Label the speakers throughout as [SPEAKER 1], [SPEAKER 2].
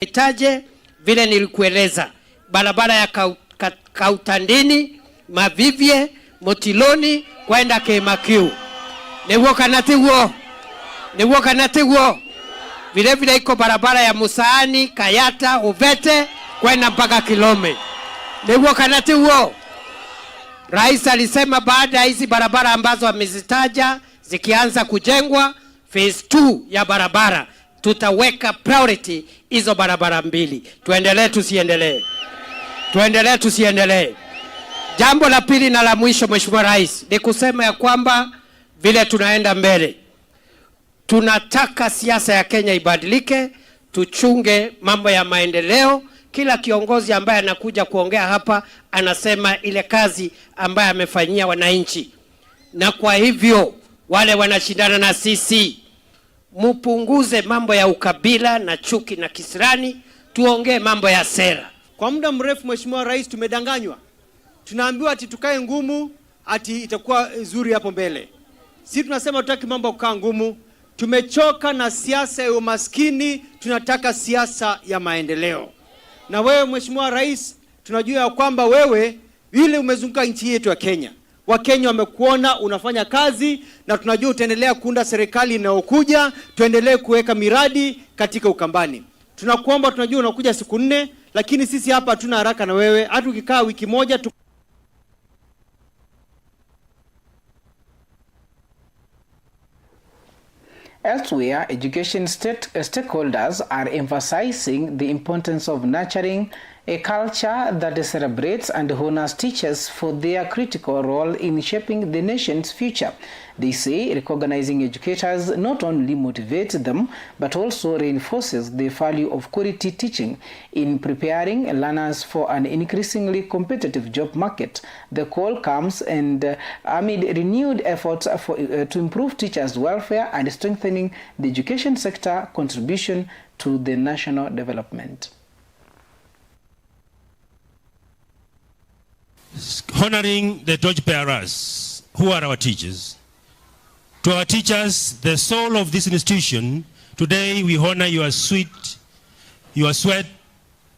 [SPEAKER 1] Itaje vile nilikueleza barabara ya Kautandini, Mavivye, Motiloni kwenda Kemakiu. Niguo kana tiguo? Niguo kana tiguo? Vile vile iko barabara ya Musaani, Kayata, Uvete kwenda mpaka Kilome. Niguo kana tiguo? Rais alisema baada ya hizi barabara ambazo amezitaja zikianza kujengwa, phase 2 ya barabara tutaweka priority hizo barabara mbili. Tuendelee tusiendelee? Tuendelee tusiendelee? Jambo la pili na la mwisho, Mheshimiwa Rais, ni kusema ya kwamba vile tunaenda mbele, tunataka siasa ya Kenya ibadilike, tuchunge mambo ya maendeleo. Kila kiongozi ambaye anakuja kuongea hapa anasema ile kazi ambayo amefanyia wananchi, na kwa hivyo wale wanashindana na sisi, mupunguze mambo ya ukabila na chuki na kisirani, tuongee mambo ya sera.
[SPEAKER 2] Kwa muda mrefu Mheshimiwa Rais, tumedanganywa. Tunaambiwa ati tukae ngumu, ati itakuwa nzuri hapo mbele. Sisi tunasema hatutaki mambo ya kukaa ngumu. Tumechoka na siasa ya umaskini, tunataka siasa ya maendeleo. Na wewe Mheshimiwa Rais, tunajua ya kwamba wewe vile umezunguka nchi yetu ya Kenya, Wakenya wamekuona unafanya kazi, na tunajua utaendelea kuunda serikali inayokuja, tuendelee kuweka miradi katika Ukambani. Tunakuomba, tunajua unakuja siku 4, lakini sisi hapa hatuna haraka na wewe. Hata ukikaa wiki moja tu.
[SPEAKER 3] Elsewhere, education stakeholders are emphasizing the importance of nurturing a culture that celebrates and honors teachers for their critical role in shaping the nation's future. They say recognizing educators not only motivates them, but also reinforces the value of quality teaching in preparing learners for an increasingly competitive job market. The call comes and amid renewed efforts to improve teachers' welfare and strengthening the education sector contribution to the national development.
[SPEAKER 4] Honoring the torchbearers, who are our teachers. To our teachers, the soul of this institution, today we honor your sweet, your sweat,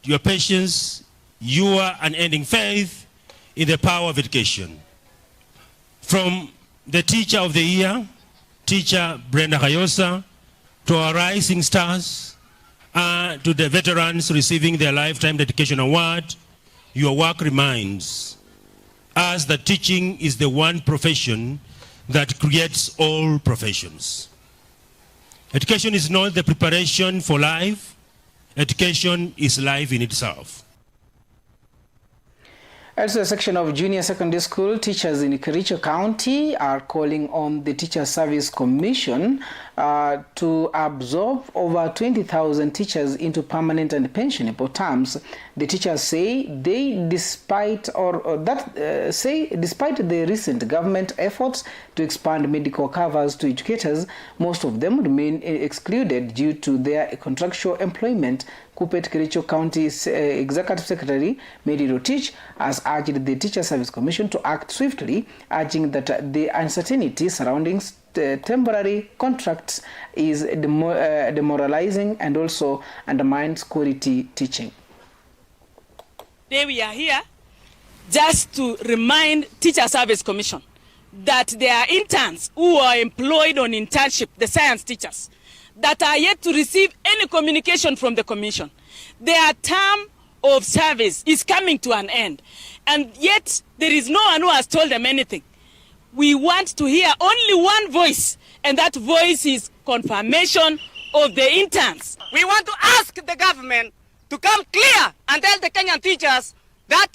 [SPEAKER 4] your patience, your unending faith in the power of education. From the Teacher of the Year, Teacher Brenda Kayosa, to our rising stars, to the veterans receiving their Lifetime Dedication Award, your work reminds us that teaching is the one profession that creates all professions. Education is not the preparation for life. Education is life in itself.
[SPEAKER 3] Also, a section of junior secondary school teachers in Kericho County are calling on the Teacher Service Commission to absorb over 20,000 teachers into permanent and pensionable terms. The teachers say they, despite or that say despite the recent government efforts to expand medical covers to educators, most of them remain excluded due to their contractual employment. Kuppet Kericho County Executive Secretary Mary Rotich has urged the Teacher Service Commission to act swiftly, urging that the uncertainty surrounding temporary contracts is demoralizing and also undermines quality teaching.
[SPEAKER 5] Today we are here just to remind Teacher Service Commission that there are interns who are employed on internship, the science teachers, that are yet to receive any communication from the commission. Their term of service is coming to an end, and yet there is no one who has told them anything. We want to hear only one voice, and that voice is confirmation of the interns.
[SPEAKER 6] We want to ask the government to come clear and tell the Kenyan teachers that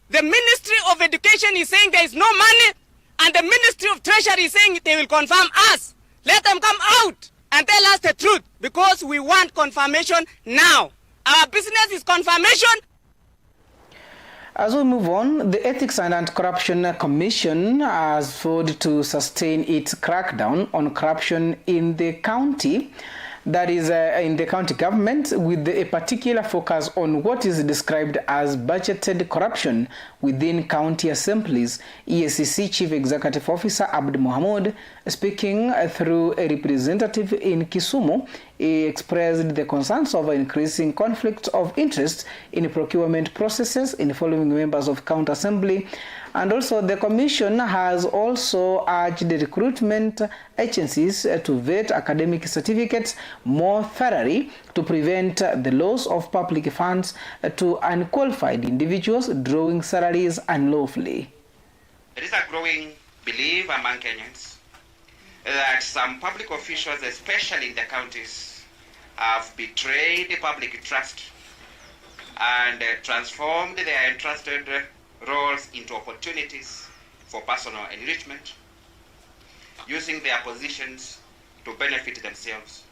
[SPEAKER 6] the Ministry of Education is saying there is no money, and the Ministry of Treasury is saying they will confirm us. Let them come out and tell us the truth, because we want confirmation now. Our business is confirmation.
[SPEAKER 3] As we move on, the Ethics and Anti-Corruption Commission has vowed to sustain its crackdown on corruption in the county, that is, in the county government, with a particular focus on what is described as budgeted corruption within county assemblies. EACC Chief Executive Officer Abdi Mohamud Speaking through a representative in Kisumu, he expressed the concerns over increasing conflicts of interest in procurement processes involving members of county assembly. And also the commission has also urged the recruitment agencies to vet academic certificates more thoroughly to prevent the loss of public funds to unqualified individuals drawing salaries unlawfully.
[SPEAKER 7] There is a growing belief among Kenyans that some public officials, especially in the counties, have betrayed the public trust and transformed their entrusted roles into opportunities for personal enrichment, using their positions to benefit themselves,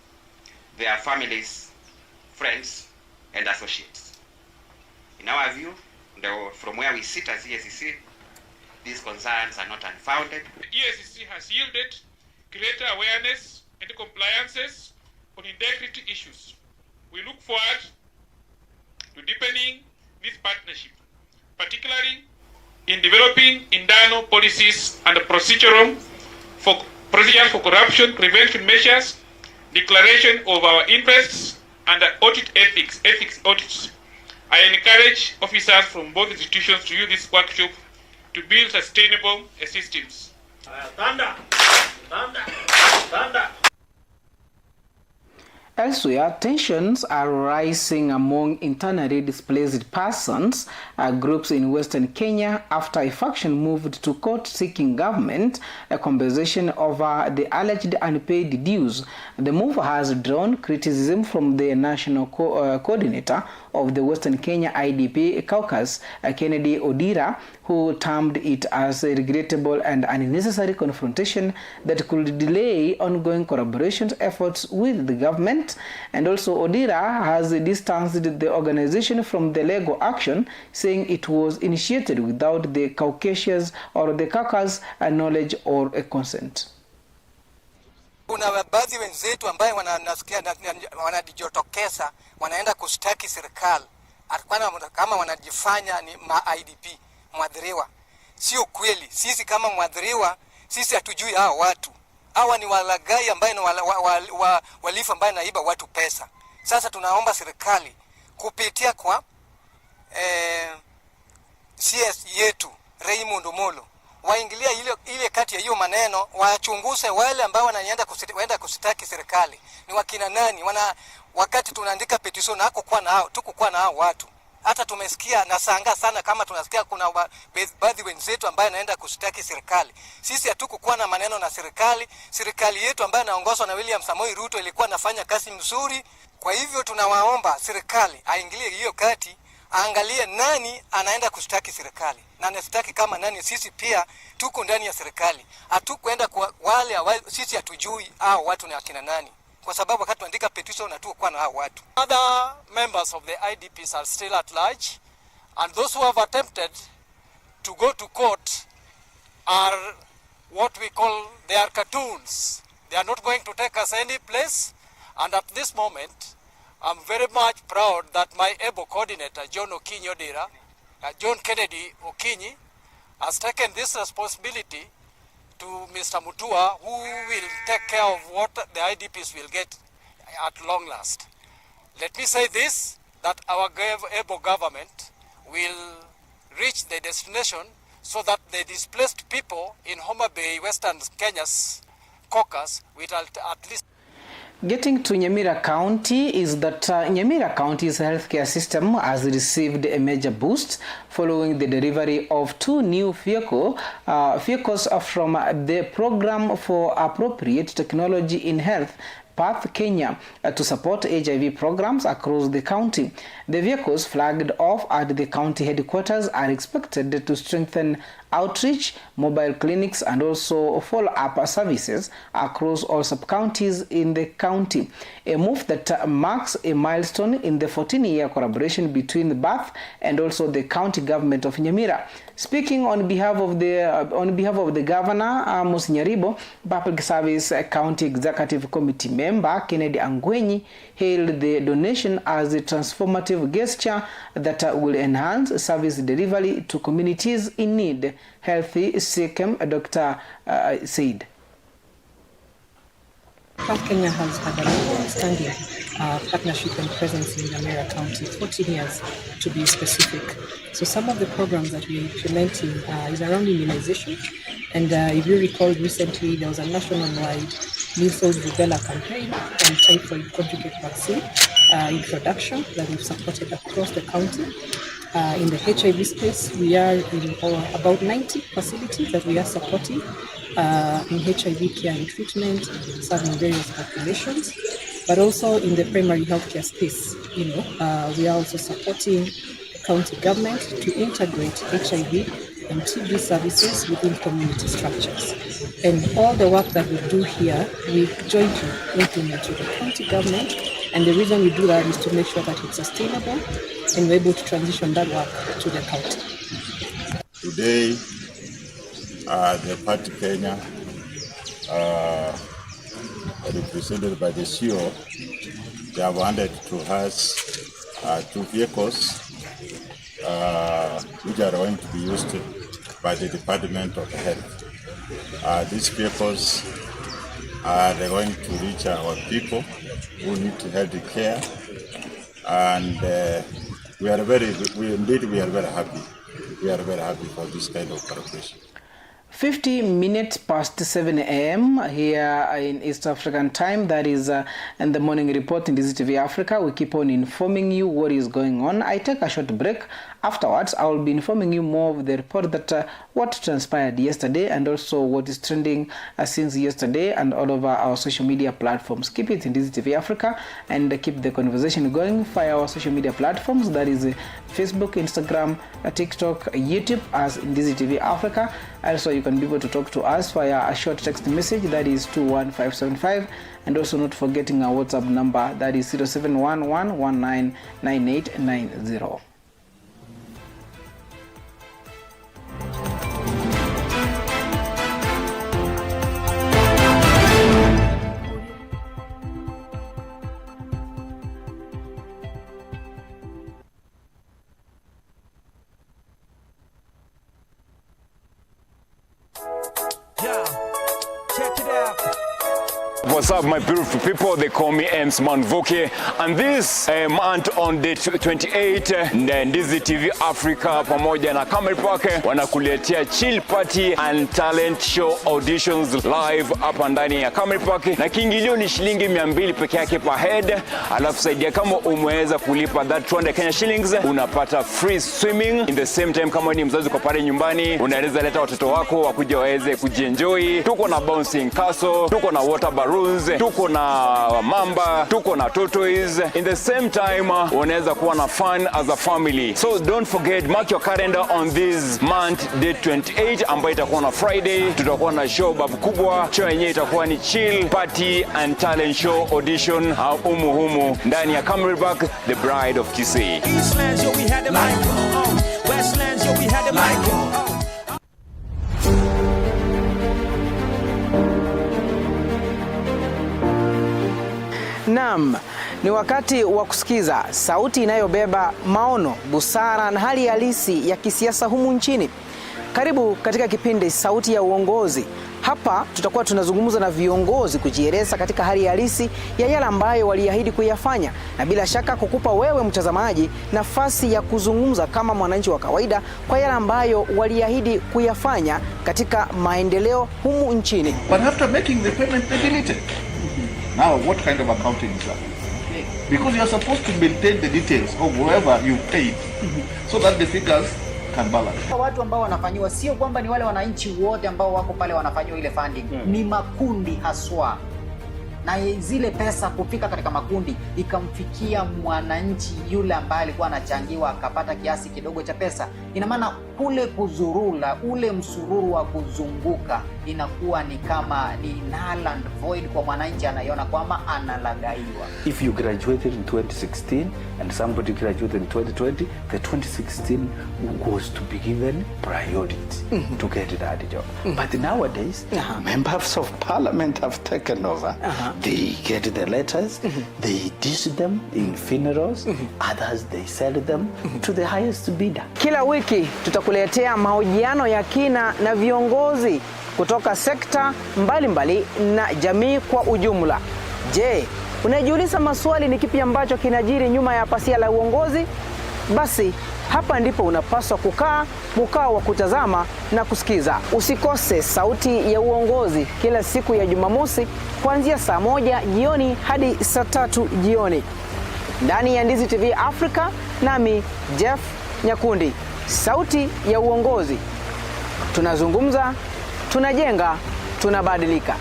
[SPEAKER 7] their families, friends, and associates. In our view, from where we sit as EACC, these concerns are not unfounded.
[SPEAKER 8] The EACC has yielded greater awareness and compliances on integrity issues. We look forward to deepening this partnership, particularly in developing internal policies and procedures for corruption prevention measures, declaration of our interests, and audit ethics audits. I encourage officers from both institutions to use this workshop to build sustainable systems.
[SPEAKER 9] Thunder! Thunder! Thunder!
[SPEAKER 3] Elsewhere, tensions are rising among internally displaced persons groups in Western Kenya after a faction moved to court seeking government compensation over the alleged unpaid dues. The move has drawn criticism from the national coordinator of the Western Kenya IDP caucus, Kennedy Odira, who termed it as a regrettable and unnecessary confrontation that could delay ongoing collaboration efforts with the government. And also Odira has distanced the organization from the legal action, saying it was initiated without the caucus or the caucus knowledge or a consent.
[SPEAKER 10] Kuna baadhi wenzetu ambaye wanajitokeza wanaenda kushtaki serikali kama wanajifanya ni ma IDP mwadhiriwa. Sio kweli. Sisi kama mwadhiriwa, sisi hatujui hao watu. Hawa ni walaghai ambaye ni walifu ambaye naiba watu pesa. Sasa tunaomba serikali kupitia kwa CS yetu Raymond Omolo waingilia ile kati ya hiyo maneno, wachunguze wale ambao wanaenda kusitaki serikali ni wakina nani. Wakati tunaandika petition hakukuwa na hao, tukukuwa na hao watu. Hata tumesikia na sanga sana kama tunasikia kuna baadhi wenzetu ambaye anaenda kushtaki serikali. Sisi hatukukuwa na maneno na serikali. Serikali yetu ambayo inaongozwa na William Samoei Ruto ilikuwa nafanya kazi mzuri. Kwa hivyo tunawaomba serikali aingilie hiyo kati, aangalie nani anaenda kushtaki serikali na anashtaki kama nani. Sisi pia tuko ndani ya serikali, hatukwenda kwa wale sisi hatujui hao watu ni akina nani, kwa sababu wakati tuandika petition hatukuwa na hao watu.
[SPEAKER 11] Other members of the IDPs are still at large, and those who have attempted to go to court are what we call, they are cartoons. They are not going to take us any place, and at this moment I'm very much proud that my able coordinator, John Okinyi Odira, John Kennedy Okinyi, has taken this responsibility to Mr. Mutua, who will take care of what the IDPs will get at long last. Let me say this, that our able government will reach the destination so that the displaced people in Homa Bay, Western Kenya's caucus, will at least.
[SPEAKER 3] Getting to Nyamira County is that Nyamira County's healthcare system has received a major boost following the delivery of 2 new vehicles from the Program for Appropriate Technology in Health, PATH Kenya, to support HIV programs across the county. The vehicles flagged off at the county headquarters are expected to strengthen outreach, mobile clinics, and also follow-up services across all sub-counties in the county. A move that marks a milestone in the 14-year collaboration between the BATH and also the county government of Nyamira. Speaking on behalf of the governor, Amos Nyaribo, Public Service County Executive Committee member Kennedy Angwenyi hailed the donation as a transformative gesture that will enhance service delivery to communities in need. Healthy Sikkim, Dr. Said.
[SPEAKER 12] PATH Kenya has had a long-standing partnership and presence in Nyamira County, 14 years to be specific. So some of the programs that we are implementing is around immunization. And if you recall recently, there was a nationwide measles rubella campaign and typhoid conjugate vaccine introduction that we've supported across the county. In the HIV space, we are in about 90 facilities that we are supporting in HIV care and treatment, serving various populations, but also in the primary healthcare space. We are also supporting the county government to integrate HIV and TB services within community structures. And all the work that we do here, we jointly implement with the county government. And the reason we do that is to make sure that it's sustainable and we're able to transition that work to the county.
[SPEAKER 13] Today, the Party Kenya, represented by the CEO, they have handed to us two vehicles which are going to be used by the Department of Health. These vehicles are going to reach our people who need health care, and we are very happy. We are very happy for this kind of collaboration.
[SPEAKER 3] 7:50 a.m. here in East African time. That is in the morning report in DZTV Africa. We keep on informing you what is going on. I take a short break. Afterwards, I will be informing you more of the report that what transpired yesterday and also what is trending since yesterday and all over our social media platforms. Keep it in DZTV Africa and keep the conversation going via our social media platforms. That is Facebook, Instagram, TikTok, YouTube as DZTV Africa. Also, you can be able to talk to us via a short text message, that is 21575, and also not forgetting our WhatsApp number, that is 0711199890.
[SPEAKER 14] What's up, my beautiful people? They call me Ems Manvoke, and this month on the 28 Ndizi TV Africa pamoja na Camel Park wanakuletea chill party and talent show auditions live hapa ndani ya Camel Park, na kiingilio ni shilingi 200 peke yake per head. Alafu saidia kama umeweza kulipa that 200 Kenya shillings, unapata free swimming. In the same time, kama ni mzazi uko pale nyumbani, unaweza leta watoto wako wakuja waweze kujienjoy. Tuko na bouncing castle, tuko na water balloons, tuko na mamba, tuko na tortoise. In the same time, unaweza kuwa na fun as a family. So don't forget, mark your calendar on this month date 28 ambayo itakuwa na Friday. Tutakuwa na show babu kubwa. Show yenyewe itakuwa ni chill party and talent show audition humu humu ndani ya Camel Park, the bride of Kisii.
[SPEAKER 15] Eastlands, yo, we had the mic. Westlands, yo, we had the mic.
[SPEAKER 3] Naam, ni wakati wa kusikiza sauti inayobeba maono, busara na hali halisi ya kisiasa humu nchini. Karibu katika kipindi Sauti ya Uongozi. Hapa tutakuwa tunazungumza na viongozi kujieleza katika hali halisi ya yale ambayo waliahidi kuyafanya, na bila shaka kukupa wewe mtazamaji nafasi ya kuzungumza kama mwananchi wa kawaida kwa yale ambayo waliahidi kuyafanya katika maendeleo humu nchini.
[SPEAKER 16] But after making the payment, they delete it. Now, what kind of accounting is that? Because you are supposed to maintain the details of whoever you paid so that the figures can balance.
[SPEAKER 17] Watu ambao wanafanyiwa sio kwamba ni wale wananchi wote ambao wako pale wanafanyiwa ile funding, ni makundi haswa, na zile pesa kufika katika makundi ikamfikia mwananchi yule ambaye alikuwa anachangiwa akapata kiasi kidogo cha pesa. Ina maana kule kuzurula, ule msururu wa kuzunguka inakuwa ni kama ni null and void kwa mwananchi, anaiona kwamba analagaiwa.
[SPEAKER 18] If you graduated in 2016 and somebody graduated in 2020, the 2016 was to be given priority to get that job. But nowadays, members of parliament have taken over. They get the letters, they dish them in funerals, others they sell them to the highest bidder.
[SPEAKER 3] Kila wiki tutakuwa Tunakuletea mahojiano ya kina na viongozi kutoka sekta mbalimbali mbali na jamii kwa ujumla. Je, unajiuliza maswali ni kipi ambacho kinajiri nyuma ya pasia la uongozi? Basi hapa ndipo unapaswa kukaa mkao wa kutazama na kusikiza. Usikose Sauti ya Uongozi kila siku ya Jumamosi kuanzia saa 1 jioni hadi saa 3 jioni ndani ya Ndizi TV Africa, nami Jeff Nyakundi. Sauti ya Uongozi, tunazungumza, tunajenga, tunabadilika.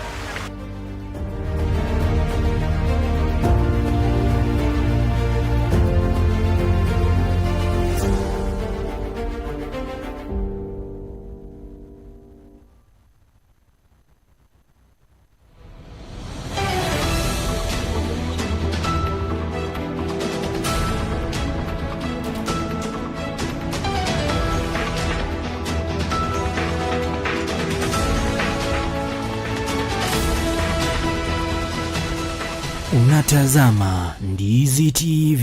[SPEAKER 19] Unatazama Ndizi TV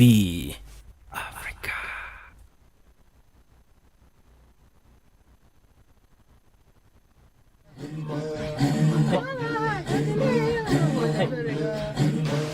[SPEAKER 19] Afrika.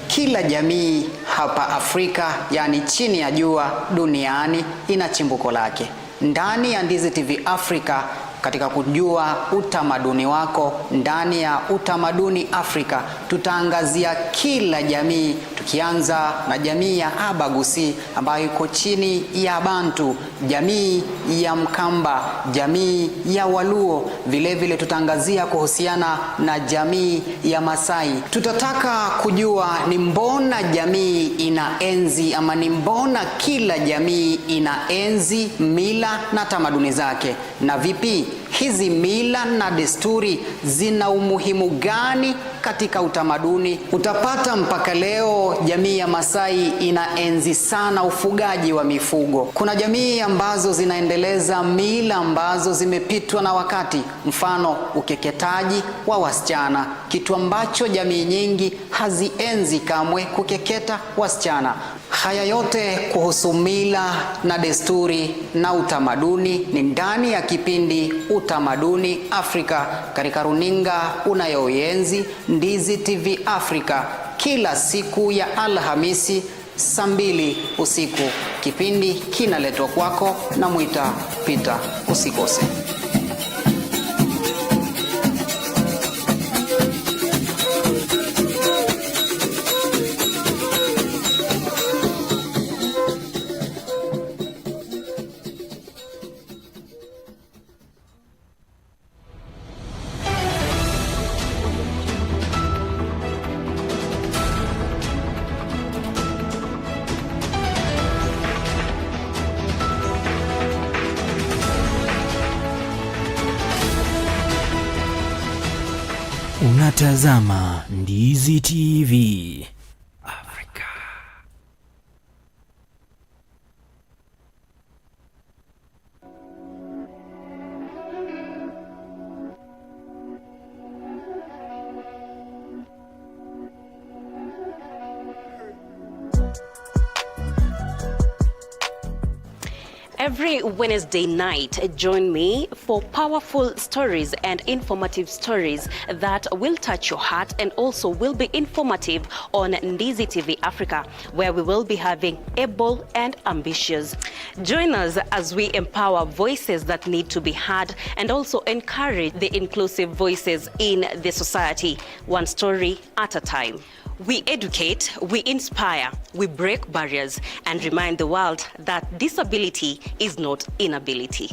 [SPEAKER 17] Kila jamii hapa Afrika, yani chini ya jua duniani, ina chimbuko lake. Ndani ya Ndizi TV Afrika, katika kujua utamaduni wako, ndani ya Utamaduni Afrika tutaangazia kila jamii, tukianza na jamii ya Abagusi ambayo iko chini ya Bantu, jamii ya Mkamba, jamii ya Waluo. Vile vile tutaangazia kuhusiana na jamii ya Masai. Tutataka kujua ni mbona jamii inaenzi ama ni mbona kila jamii inaenzi mila na tamaduni zake, na vipi hizi mila na desturi zina umuhimu gani katika utamaduni. Utapata mpaka leo jamii ya Masai inaenzi sana ufugaji wa mifugo. Kuna jamii ambazo zinaendeleza mila ambazo zimepitwa na wakati, mfano ukeketaji wa wasichana, kitu ambacho jamii nyingi hazienzi kamwe, kukeketa wasichana. Haya yote kuhusu mila na desturi na utamaduni ni ndani ya kipindi Utamaduni Afrika katika runinga unayoienzi Ndizi TV Afrika, kila siku ya Alhamisi saa 2 usiku. Kipindi kinaletwa kwako na Mwita Peter. Usikose.
[SPEAKER 19] Unatazama Ndizi TV Afrika.
[SPEAKER 20] Every Wednesday night, join me for powerful stories and informative stories that will touch your heart and also will be informative on Ndizi TV Africa, where we will be having able and ambitious. Join us as we empower voices that need to be heard and also encourage the inclusive voices in the society, one story at a time. We educate, we inspire, we break barriers and remind the world that disability is not inability.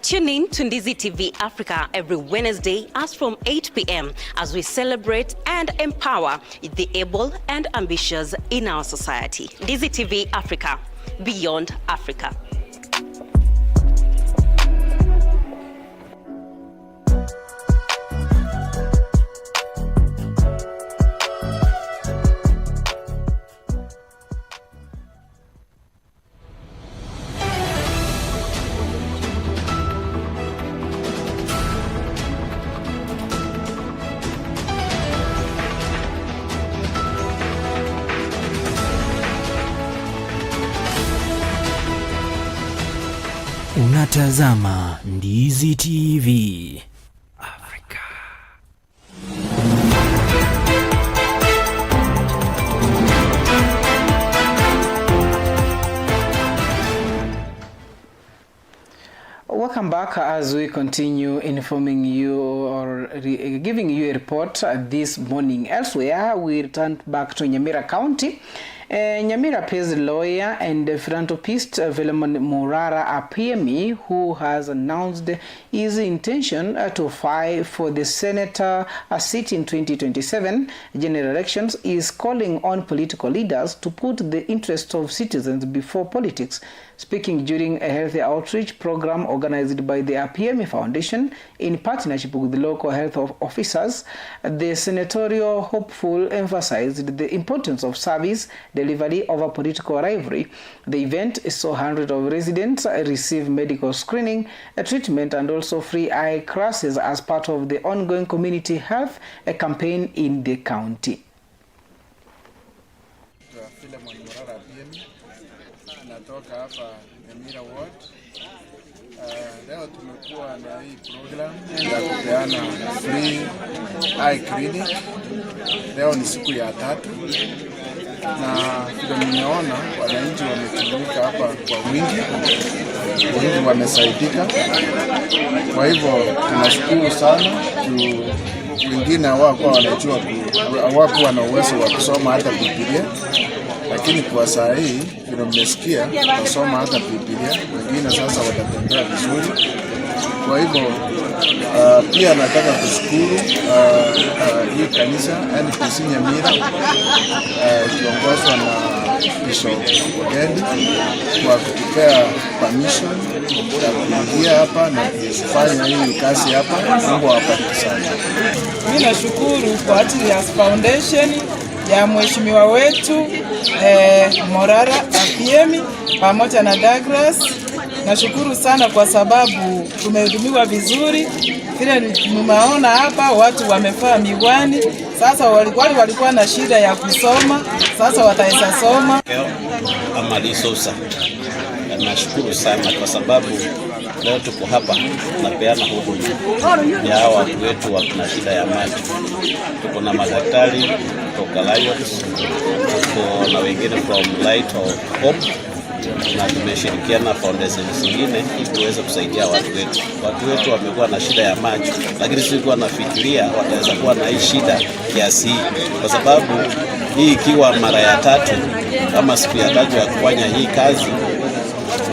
[SPEAKER 20] Tune in to Ndizi TV Africa every Wednesday as from 8 p.m. as we celebrate and empower the able and ambitious in our society. Ndizi TV Africa, beyond Africa.
[SPEAKER 19] Unatazama Ndizi TV. Africa.
[SPEAKER 3] Welcome back as we continue informing you or giving you a report this morning. Elsewhere, we return back to Nyamira County. Nyamira based lawyer and philanthropist Philemon Morara Apiemi, who has announced his intention to vie for the senator seat in 2027 general elections, is calling on political leaders to put the interests of citizens before politics. Speaking during a health outreach program organized by the Apiemi Foundation in partnership with local health officers, the senatorial hopeful emphasized the importance of service delivery over political rivalry. The event saw hundreds of residents receive medical screening, treatment, and also free eye classes as part of the ongoing community health campaign in the county.
[SPEAKER 21] Philemon Morara Apiemi, natoka hapa Nyamira Ward. Leo tumekuwa na hii program ya kupeana free eye clinic. Leo ni siku ya tatu, na vile mmeona wananchi wametumika hapa kwa wingi, wengi wamesaidika. Kwa hivyo tunashukuru sana juu wengine hawakuwa wanajua, hawakuwa na uwezo wa kusoma hata Biblia, lakini kwa saa hii vile mmesikia, wasoma hata Biblia, wengine sasa watatembea vizuri. Kwa hivyo pia nataka kushukuru hii kanisa NPC Nyamira ikiongozwa na Bishop Ogendi kwa kutupea permission ya kuingia hapa na kufanya hii kazi hapa. Mungu awabariki sana.
[SPEAKER 22] Mimi nashukuru kwa ajili ya foundation ya mheshimiwa wetu Morara Apiemi pamoja na Douglas. Nashukuru sana kwa sababu tumehudumiwa vizuri. Vile nimeona hapa watu wamevaa miwani, sasa walikuwa na shida ya kusoma, sasa wataweza soma.
[SPEAKER 23] Amali Sosa, nashukuru sana kwa sababu leo tuko hapa tunapeana huduma ya hawa watu wetu wana shida ya macho. Tuko na madaktari kutoka Lions, tuko na wengine from Light of Hope, na tumeshirikiana foundation zingine ili tuweze kusaidia watu wetu. Watu wetu wamekuwa na shida ya macho, lakini sikuwa nafikiria wataweza kuwa na hii shida kiasi hii, kwa sababu hii ikiwa mara ya tatu kama siku ya tatu ya kufanya hii kazi,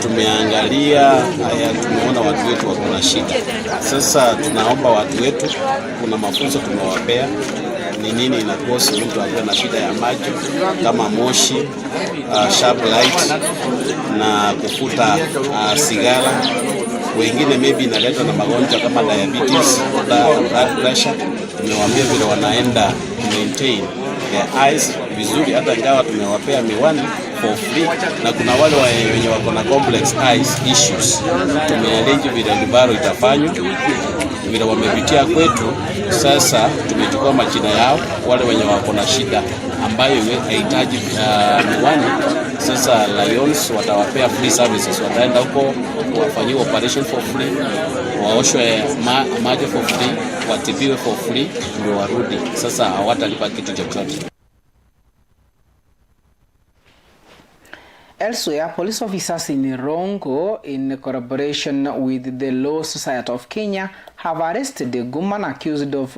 [SPEAKER 23] tumeangalia haya, tumeona watu wetu wako na shida. Sasa tunaomba watu wetu, kuna mafunzo tumewapea ni nini inakosa mtu akiwa na shida ya macho kama moshi, sharp light na kufuta sigara. Wengine maybe inaletwa na magonjwa kama diabetes, blood pressure. Tumewaambia vile wanaenda maintain their eyes vizuri, hata ingawa tumewapea miwani for free, na kuna wale wenye wako na complex eyes issues. Tumearrange vile libaro itafanywa vile wamepitia kwetu. Sasa tumechukua majina yao wale wenye wako na shida ambayo haihitaji miwani. Sasa Lions watawapea free services, wataenda huko wafanyiwe operation for free, waoshwe macho for free, watibiwe for free, ndio warudi. Sasa hawatalipa kitu chochote.
[SPEAKER 3] Elsewhere, police officers in Rongo, in collaboration with the Law Society of Kenya, have arrested a woman accused of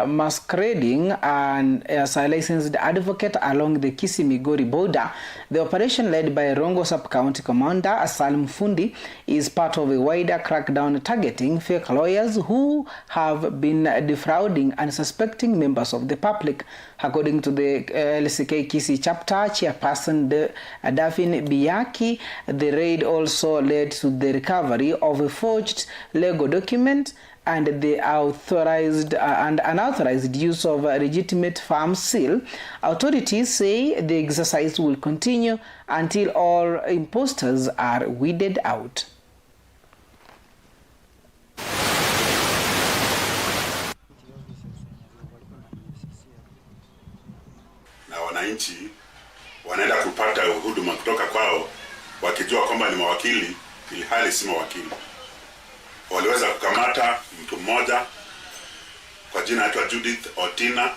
[SPEAKER 3] masquerading and as a licensed advocate along the Kisii-Migori border. The operation, led by Rongo Sub-County Commander Salim Fundi, is part of a wider crackdown targeting fake lawyers who have been defrauding unsuspecting members of the public. According to the LCK Kisii chapter chairperson Daphne Biaki, the raid also led to the recovery of a forged legal document and the authorized and unauthorized use of a legitimate farm seal. Authorities say the exercise will continue until all imposters are weeded out.
[SPEAKER 24] Na wananchi wanaenda kupata huduma kutoka kwao wakijua kwamba ni mawakili,
[SPEAKER 1] ilhali si mawakili. Waliweza kukamata mtu mmoja kwa jina anaitwa Judith Otina,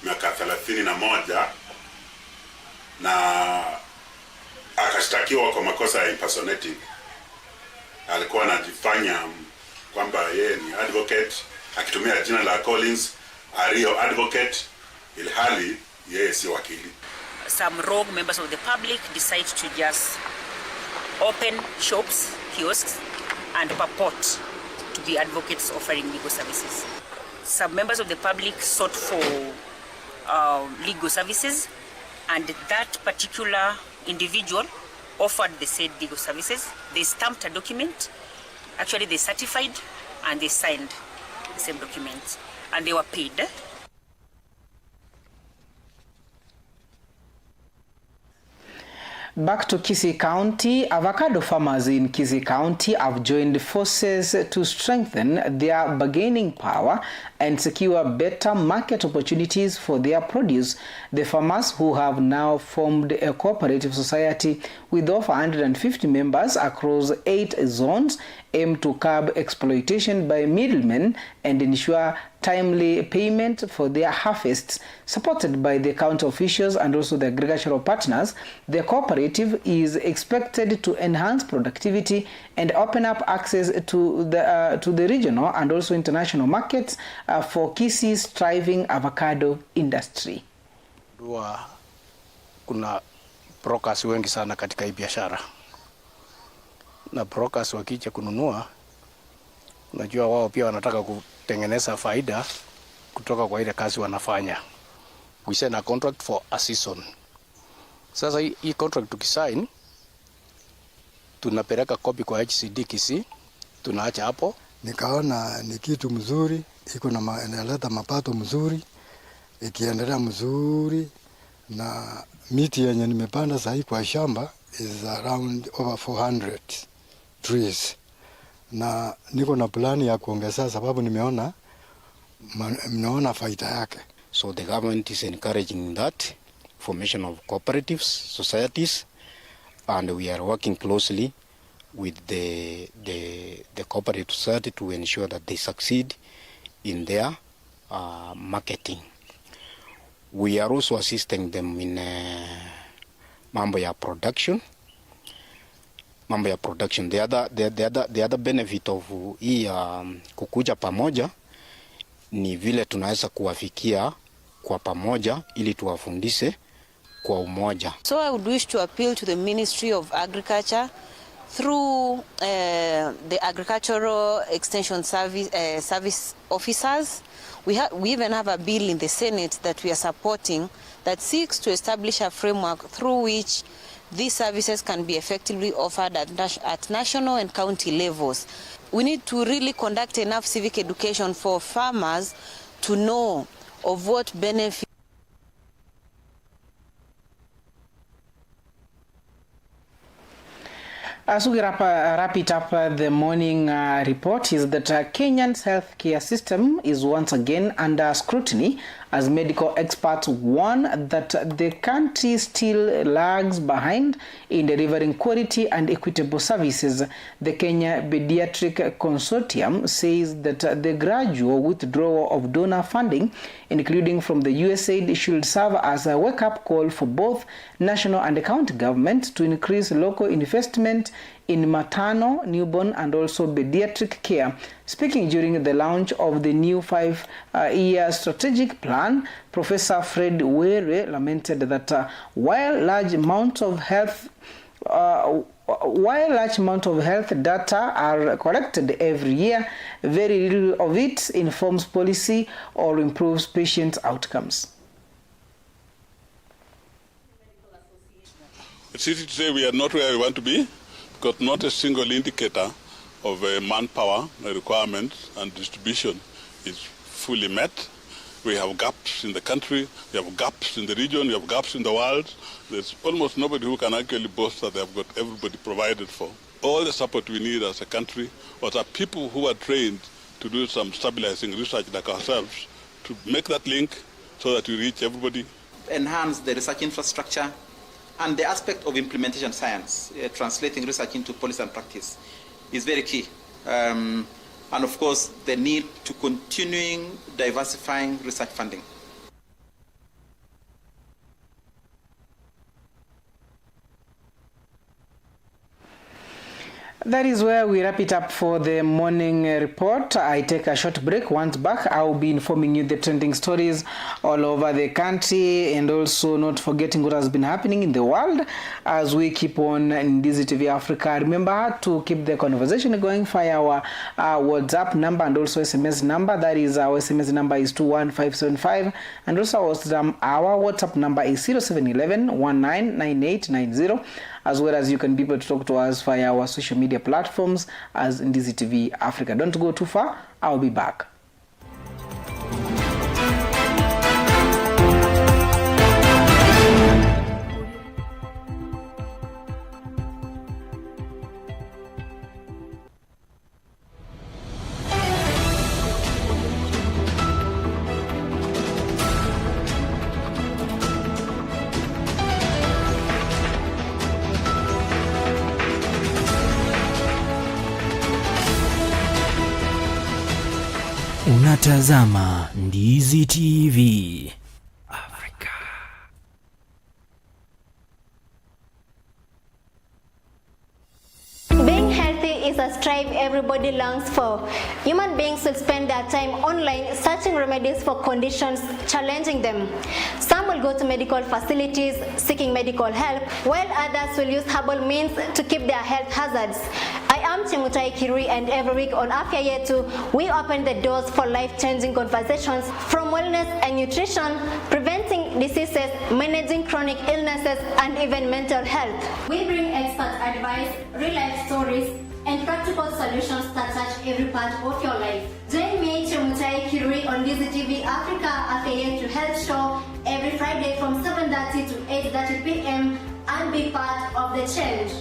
[SPEAKER 1] miaka 31, na akashtakiwa kwa makosa ya impersonating. Alikuwa anajifanya kwamba yeye ni advocate akitumia jina la Collins Ario Advocate, ilhali yeye si wakili.
[SPEAKER 2] Some rogue members of the public decide to just open shops, kiosks, and purport to be advocates offering legal services. Some members of the public sought for legal services, and that particular individual offered the said legal services. They stamped a document, actually they certified and they signed the same document, and they were paid.
[SPEAKER 3] Back to Kisii County, avocado farmers in Kisii County have joined forces to strengthen their bargaining power and secure better market opportunities for their produce. The farmers, who have now formed a cooperative society with over 150 members across 8 zones, aim to curb exploitation by middlemen and ensure timely payment for their harvests. Supported by the county officials and also the agricultural partners, the cooperative is expected to enhance productivity and open up access to the regional and also international markets for Kisii's thriving avocado industry.
[SPEAKER 4] Kuna brokers wengi sana katika hii biashara, na brokers wakija kununua, unajua wao pia wanataka kutengeneza faida kutoka kwa ile kazi wanafanya. We sign a contract for a season. Sasa hii contract tukisign, tunapeleka copy kwa HCD Kisii, tunaacha hapo.
[SPEAKER 24] Nikaona ni kitu mzuri, iko na inaleta mapato mzuri, ikiendelea mzuri, na miti yenye nimepanda sasa kwa shamba is around over 400 trees. Na niko na plani ya kuongeza sababu nimeona faida yake.
[SPEAKER 25] So the government is encouraging that formation of cooperatives, societies, and we are working closely with the cooperative society to ensure that they succeed in their marketing. We are also assisting them in mambo ya production. The other benefit of hii kukuja pamoja ni vile tunaweza kuwafikia kwa pamoja ili tuwafundishe kwa umoja.
[SPEAKER 26] So I would wish to appeal to the Ministry of Agriculture through the Agricultural Extension Service officers. We even have a bill in the Senate that we are supporting that seeks to establish a framework through which these services can be effectively offered at national and county levels. We need to really conduct enough civic education for farmers to know of what benefit.
[SPEAKER 3] As we wrap it up, the morning report is that Kenyan's healthcare system is once again under scrutiny as medical experts warn that the country still lags behind in delivering quality and equitable services. The Kenya Pediatric Consortium says that the gradual withdrawal of donor funding, including from the USAID, should serve as a wake-up call for both national and county government to increase local investment in maternal, newborn and also pediatric care. Speaking during the launch of the new 5-year strategic plan, Professor Fred Were lamented that while large amount of health data are collected every year, very little of it informs policy or improves patient outcomes.
[SPEAKER 27] It's easy to say we are not where we want to be, because not a single indicator of manpower requirements and distribution is fully met. We have gaps in the country, we have gaps in the region, we have gaps in the world. There's almost nobody who can actually boast that they have got everybody provided for. All the support we need as a country, or are people who are trained to do some stabilizing research like ourselves, to make that link so that we reach everybody.
[SPEAKER 28] Enhance the research infrastructure,
[SPEAKER 5] And the aspect of implementation science, translating research into policy and practice, is very key. And of course, the need to continuing diversifying research funding.
[SPEAKER 3] That is where we wrap it up for the morning report. I take a short break. Once back, I will be informing you the trending stories all over the country and also not forgetting what has been happening in the world as we keep on Ndizi TV Africa. Remember to keep the conversation going via our WhatsApp number and also SMS number. That is, our SMS number is 21575, and also our WhatsApp number is 0711 199890, as well as you can be able to talk to us via our social media platforms as Ndizi TV Africa. Don't go too far. I'll be back.
[SPEAKER 19] Unatazama Ndizi TV Africa.
[SPEAKER 6] Being healthy is a strive everybody longs for. Human beings will spend their time online searching remedies for conditions challenging them. Some will go to medical facilities seeking medical help, while others will use herbal means to keep their health hazards. I am Chemutai Kirui, and every week on Afya Yetu, we open the doors for life-changing conversations from wellness and nutrition, preventing diseases, managing chronic illnesses, and even mental health. We bring expert advice, real-life stories, and practical solutions that touch every part of your life. Join me, Chemutai Kirui, on Ndizi TV Africa Afya Yetu Health Show every Friday from 7:30 to 8:30 p.m. and be part of the change.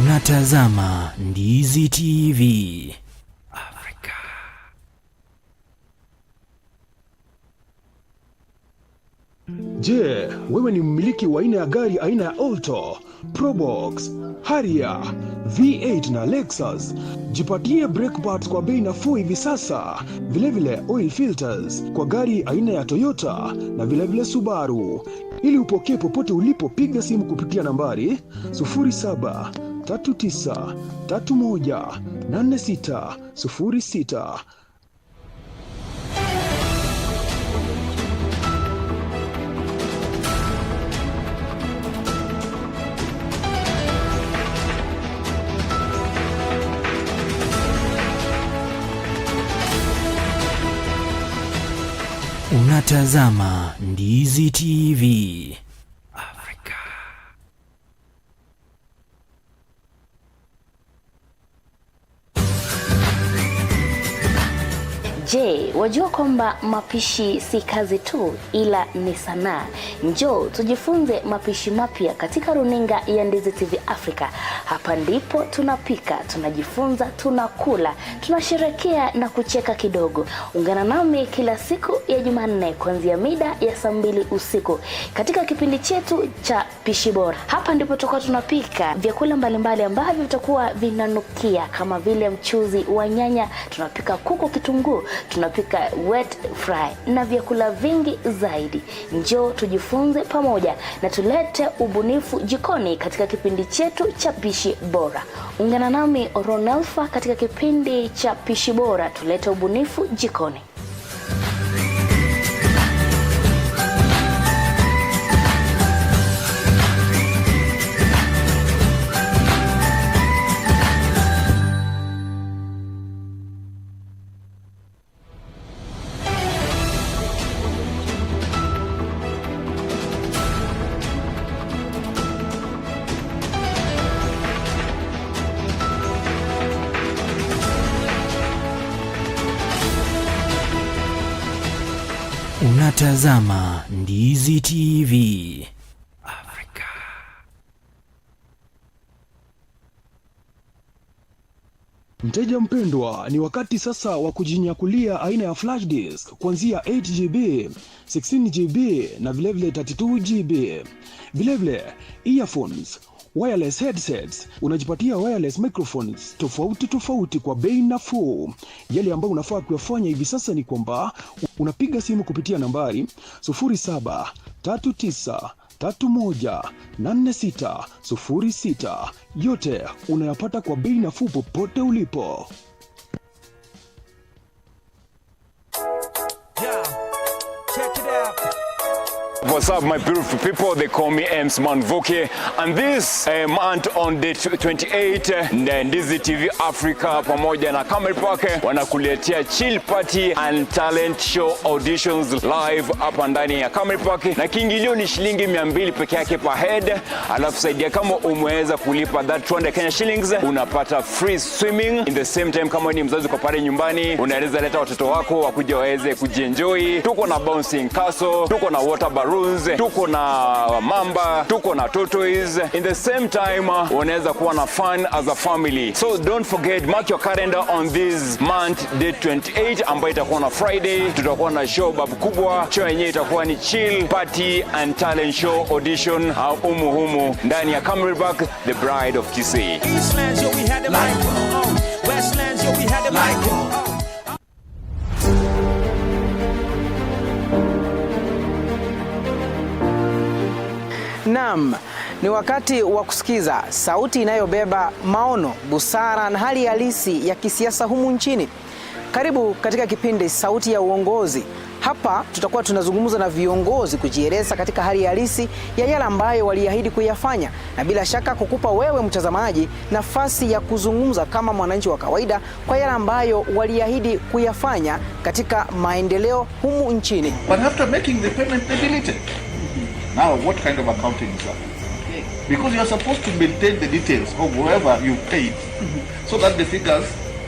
[SPEAKER 19] Unatazama Ndizi TV Africa.
[SPEAKER 7] Je, wewe ni mmiliki wa aina ya gari aina ya Alto, Probox, Harrier, V8 na Lexus? Jipatie brake parts kwa bei nafuu hivi sasa. Vilevile oil filters kwa gari aina ya Toyota na vilevile Subaru. Ili upokee popote ulipo, piga simu kupitia nambari 0739318606.
[SPEAKER 19] Unatazama Ndizi TV Africa.
[SPEAKER 20] Je, wajua kwamba mapishi si kazi tu ila ni sanaa? Njoo tujifunze mapishi mapya katika runinga ya Ndizi TV Africa. Hapa ndipo tunapika, tunajifunza, tunakula, tunasherekea na kucheka kidogo. Ungana nami kila siku ya Jumanne kuanzia mida ya saa 2 usiku katika kipindi chetu cha Pishi Bora. Hapa ndipo tutakuwa tunapika vyakula mbalimbali ambavyo vitakuwa vinanukia kama vile mchuzi wa nyanya, tunapika kuku kitunguu, tunapika wet fry na vyakula vingi zaidi. Njoo tujifunze pamoja na tulete ubunifu jikoni katika kipindi chetu cha Pishi Bora. Ungana nami Ronelfa katika kipindi cha Pishi Bora, tulete ubunifu jikoni.
[SPEAKER 19] Unatazama Ndizi TV.
[SPEAKER 7] Mteja mpendwa, ni wakati sasa wa kujinyakulia aina ya flash disk kuanzia 8 GB, 16 GB na vilevile 32 GB. Vilevile earphones, wireless headsets, unajipatia wireless microphones tofauti tofauti kwa bei nafuu. Yale ambayo unafaa kuyafanya hivi sasa ni kwamba unapiga simu kupitia nambari 0739318606. Yote unayapata kwa bei nafuu popote ulipo.
[SPEAKER 15] Yeah, check it out.
[SPEAKER 8] What's up, my beautiful people? They call me Ems Manvuki, and this month on the 28, Ndizi TV Africa pamoja na Camel Park wanakuletea chill party and talent show auditions live hapa ndani ya Camel Park, na kiingilio ni shilingi 200 peke yake per head. Alafu saidia kama umeweza kulipa that 200 Kenya shillings, unapata free swimming. In the same time, kama ni mzazi uko pale nyumbani, unaweza leta watoto wako wakuja waweze kujienjoy. Tuko na bouncing castle, tuko na water balloons, tuko na mamba, tuko na tortoise. In the same time, unaweza kuwa na fun as a family. So don't forget, mark your calendar on this month date 28 ambayo itakuwa na Friday. Tutakuwa na show babu kubwa. Show yenyewe itakuwa ni chill party and talent show audition humu humu ndani ya Camel Park, the bride of Kisii.
[SPEAKER 15] Eastlands, yo, we had the mic. Westlands, yo, we had the mic.
[SPEAKER 3] Naam, ni wakati wa kusikiza sauti inayobeba maono, busara na hali halisi ya kisiasa humu nchini. Karibu katika kipindi Sauti ya Uongozi. Hapa tutakuwa tunazungumza na viongozi kujieleza katika hali halisi ya yale ambayo waliahidi kuyafanya, na bila shaka kukupa wewe mtazamaji nafasi ya kuzungumza kama mwananchi wa kawaida kwa yale ambayo waliahidi kuyafanya katika maendeleo humu nchini.
[SPEAKER 16] But after making the payment, they delete it. Now, what kind of accounting is that? Because you are supposed to maintain the details of whoever you paid so that the figures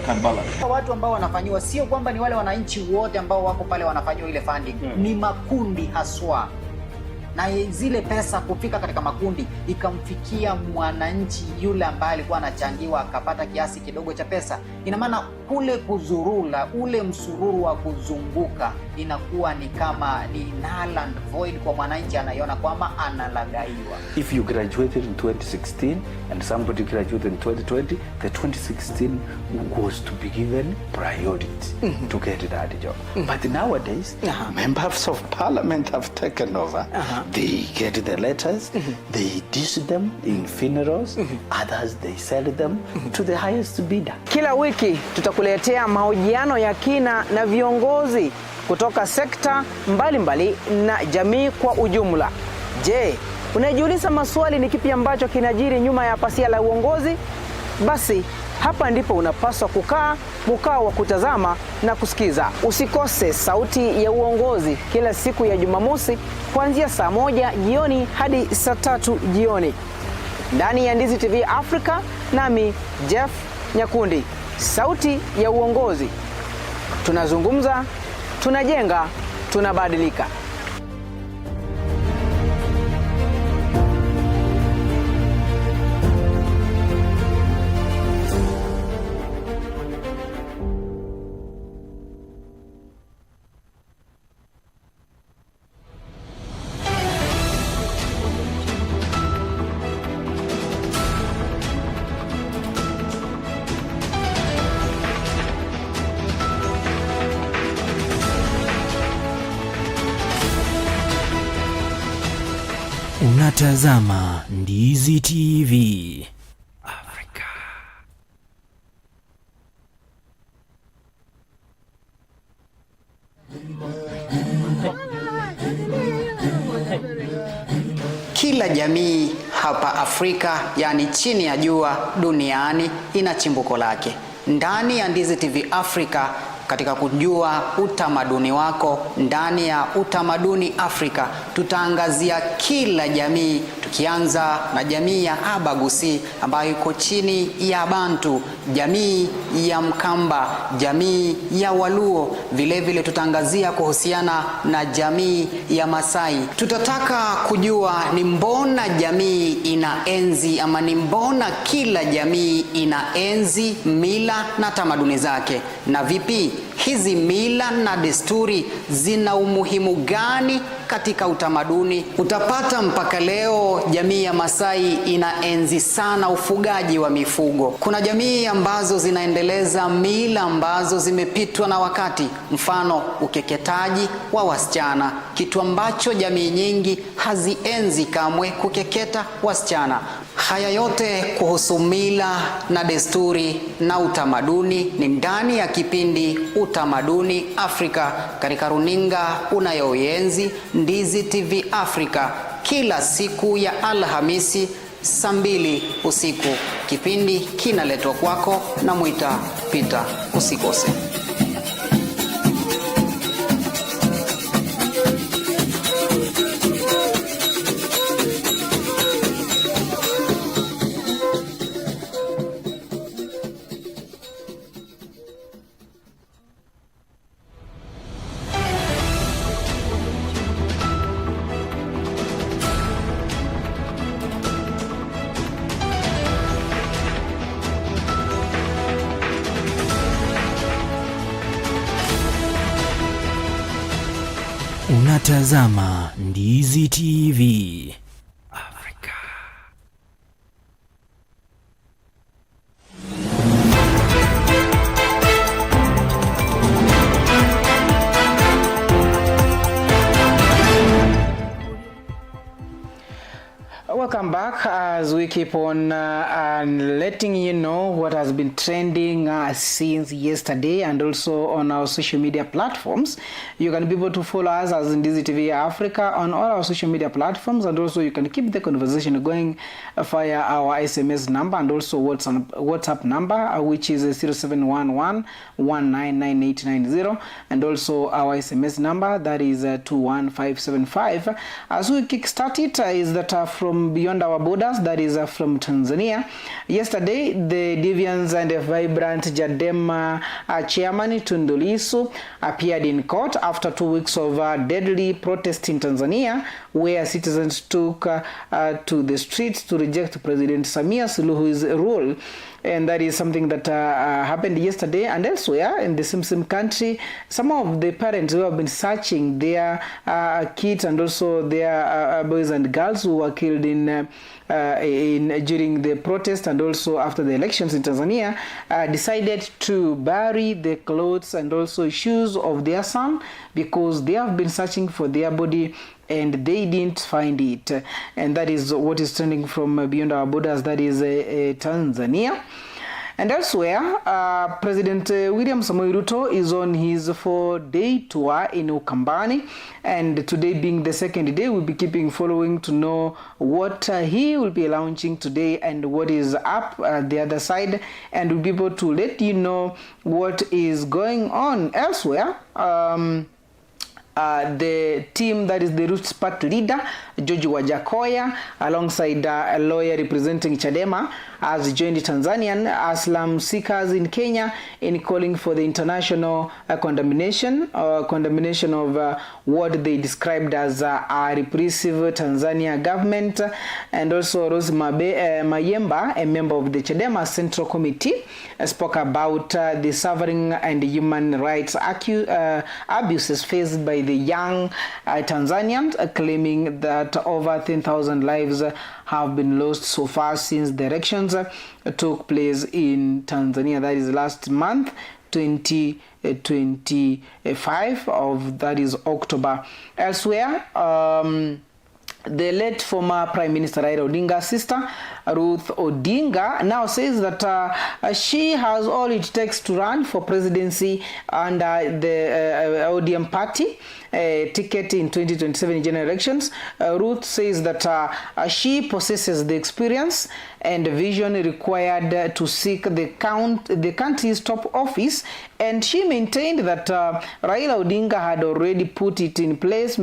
[SPEAKER 16] can balance.
[SPEAKER 17] Watu ambao wanafanyiwa sio kwamba ni wale wananchi wote ambao wako pale wanafanyiwa ile funding, ni makundi haswa, na zile pesa kufika katika makundi ikamfikia mwananchi yule ambaye alikuwa anachangiwa akapata kiasi kidogo cha pesa. Ina maana kule kuzurula, ule msururu wa kuzunguka inakuwa ni kama ni null and void kwa mwananchi, anaiona kwamba analaghaiwa.
[SPEAKER 18] If you graduated in 2016 and somebody graduated in 2020, the 2016 was to be given priority to get that job. But nowadays, members of parliament have taken over. They get the letters, they dish them in funerals, others they sell them to the highest bidder.
[SPEAKER 3] Kila wiki tutakuletea mahojiano ya kina na viongozi kutoka sekta mbalimbali na jamii kwa ujumla. Je, unajiuliza maswali ni kipi ambacho kinajiri nyuma ya pazia la uongozi? Basi hapa ndipo unapaswa kukaa mkao wa kutazama na kusikiza. Usikose Sauti ya Uongozi kila siku ya Jumamosi kuanzia saa 1 jioni hadi saa 3 jioni ndani ya Ndizi TV Africa, nami Jeff Nyakundi. Sauti ya Uongozi, tunazungumza, tunajenga, tunabadilika.
[SPEAKER 19] Unatazama Ndizi TV. Afrika.
[SPEAKER 17] Kila jamii hapa Afrika, yani chini ya jua duniani, ina chimbuko lake. Ndani ya Ndizi TV Africa Katika kujua utamaduni wako ndani ya Utamaduni Afrika, tutaangazia kila jamii, tukianza na jamii ya Abagusi ambayo iko chini ya Bantu, jamii ya Mkamba, jamii ya Waluo. Vile vile tutaangazia kuhusiana na jamii ya Masai. Tutataka kujua ni mbona jamii inaenzi ama ni mbona kila jamii inaenzi mila na tamaduni zake, na vipi hizi mila na desturi zina umuhimu gani katika utamaduni. Utapata mpaka leo jamii ya Masai inaenzi sana ufugaji wa mifugo. Kuna jamii ambazo zinaendeleza mila ambazo zimepitwa na wakati, mfano ukeketaji wa wasichana, kitu ambacho jamii nyingi hazienzi kamwe, kukeketa wasichana. Haya yote kuhusu mila na desturi na utamaduni ni ndani ya kipindi Utamaduni Afrika katika runinga unayoienzi Ndizi TV Afrika, kila siku ya Alhamisi saa 2 usiku. Kipindi kinaletwa kwako na Mwita Peter. Usikose.
[SPEAKER 19] Unatazama Ndizi TV. Afrika.
[SPEAKER 3] Welcome back as we keep on and letting you know what has been trending since yesterday, and also on our social media platforms. You can be able to follow us as Ndizi TV Africa on all our social media platforms, and also you can keep the conversation going via our SMS number and also WhatsApp number, which is 0711 199890, and also our SMS number, that is 21575. As we kickstart it, is that from beyond our borders, that is from Tanzania. Yesterday, the Deviants and the vibrant Chadema chairman Tundu Lissu appeared in court after 2 weeks of deadly protest in Tanzania, where citizens took to the streets to reject President Samia Suluhu's rule. And that is something that happened yesterday. And elsewhere in the same country, some of the parents who have been searching their kids and also their boys and girls who were killed in during the protest and also after the elections in Tanzania, decided to bury the clothes and also shoes of their son because they have been searching for their body and they didn't find it. And that is what is trending from beyond our borders, that is Tanzania. And elsewhere, President William Samoei Ruto is on his 4-day tour in Ukambani, and today being the second day, we'll be keeping following to know what he will be launching today and what is up at the other side, and we'll be able to let you know what is going on elsewhere. The team that is the Roots Party leader, George Wajackoyah, alongside a lawyer representing Chadema, has joined Tanzanian asylum seekers in Kenya in calling for the international condemnation of what they described as a repressive Tanzania government. And also Rose Mayemba, a member of the Chadema Central Committee, spoke about the suffering and human rights abuses faced by the young Tanzanians, claiming that over 10,000 lives have been lost so far since the elections took place in Tanzania. That is last month, 2025 of that is October. Elsewhere, the late former Prime Minister Raila Odinga's sister, Ruth Odinga now says that she has all it takes to run for presidency under the ODM party ticket in 2027 general elections. Ruth says that she possesses the experience and vision required to seek the country's top office, and she maintained that Raila Odinga had already put in place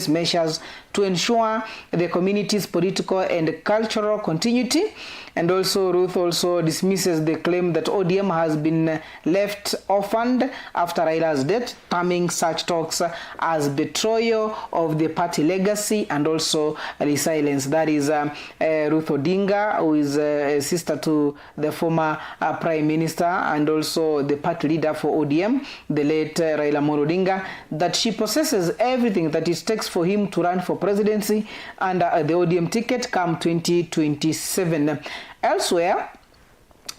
[SPEAKER 3] measures to ensure the community's political and cultural continuity. And also Ruth also dismisses the claim that ODM has been left orphaned after Raila's death, terming such talks as betrayal of the party legacy and also resilience. That is Ruth Odinga, who is a sister to the former Prime Minister and also the party leader for ODM, the late Raila Amolo Odinga, that she possesses everything that it takes for him to run for presidency under the ODM ticket come 2027. Elsewhere,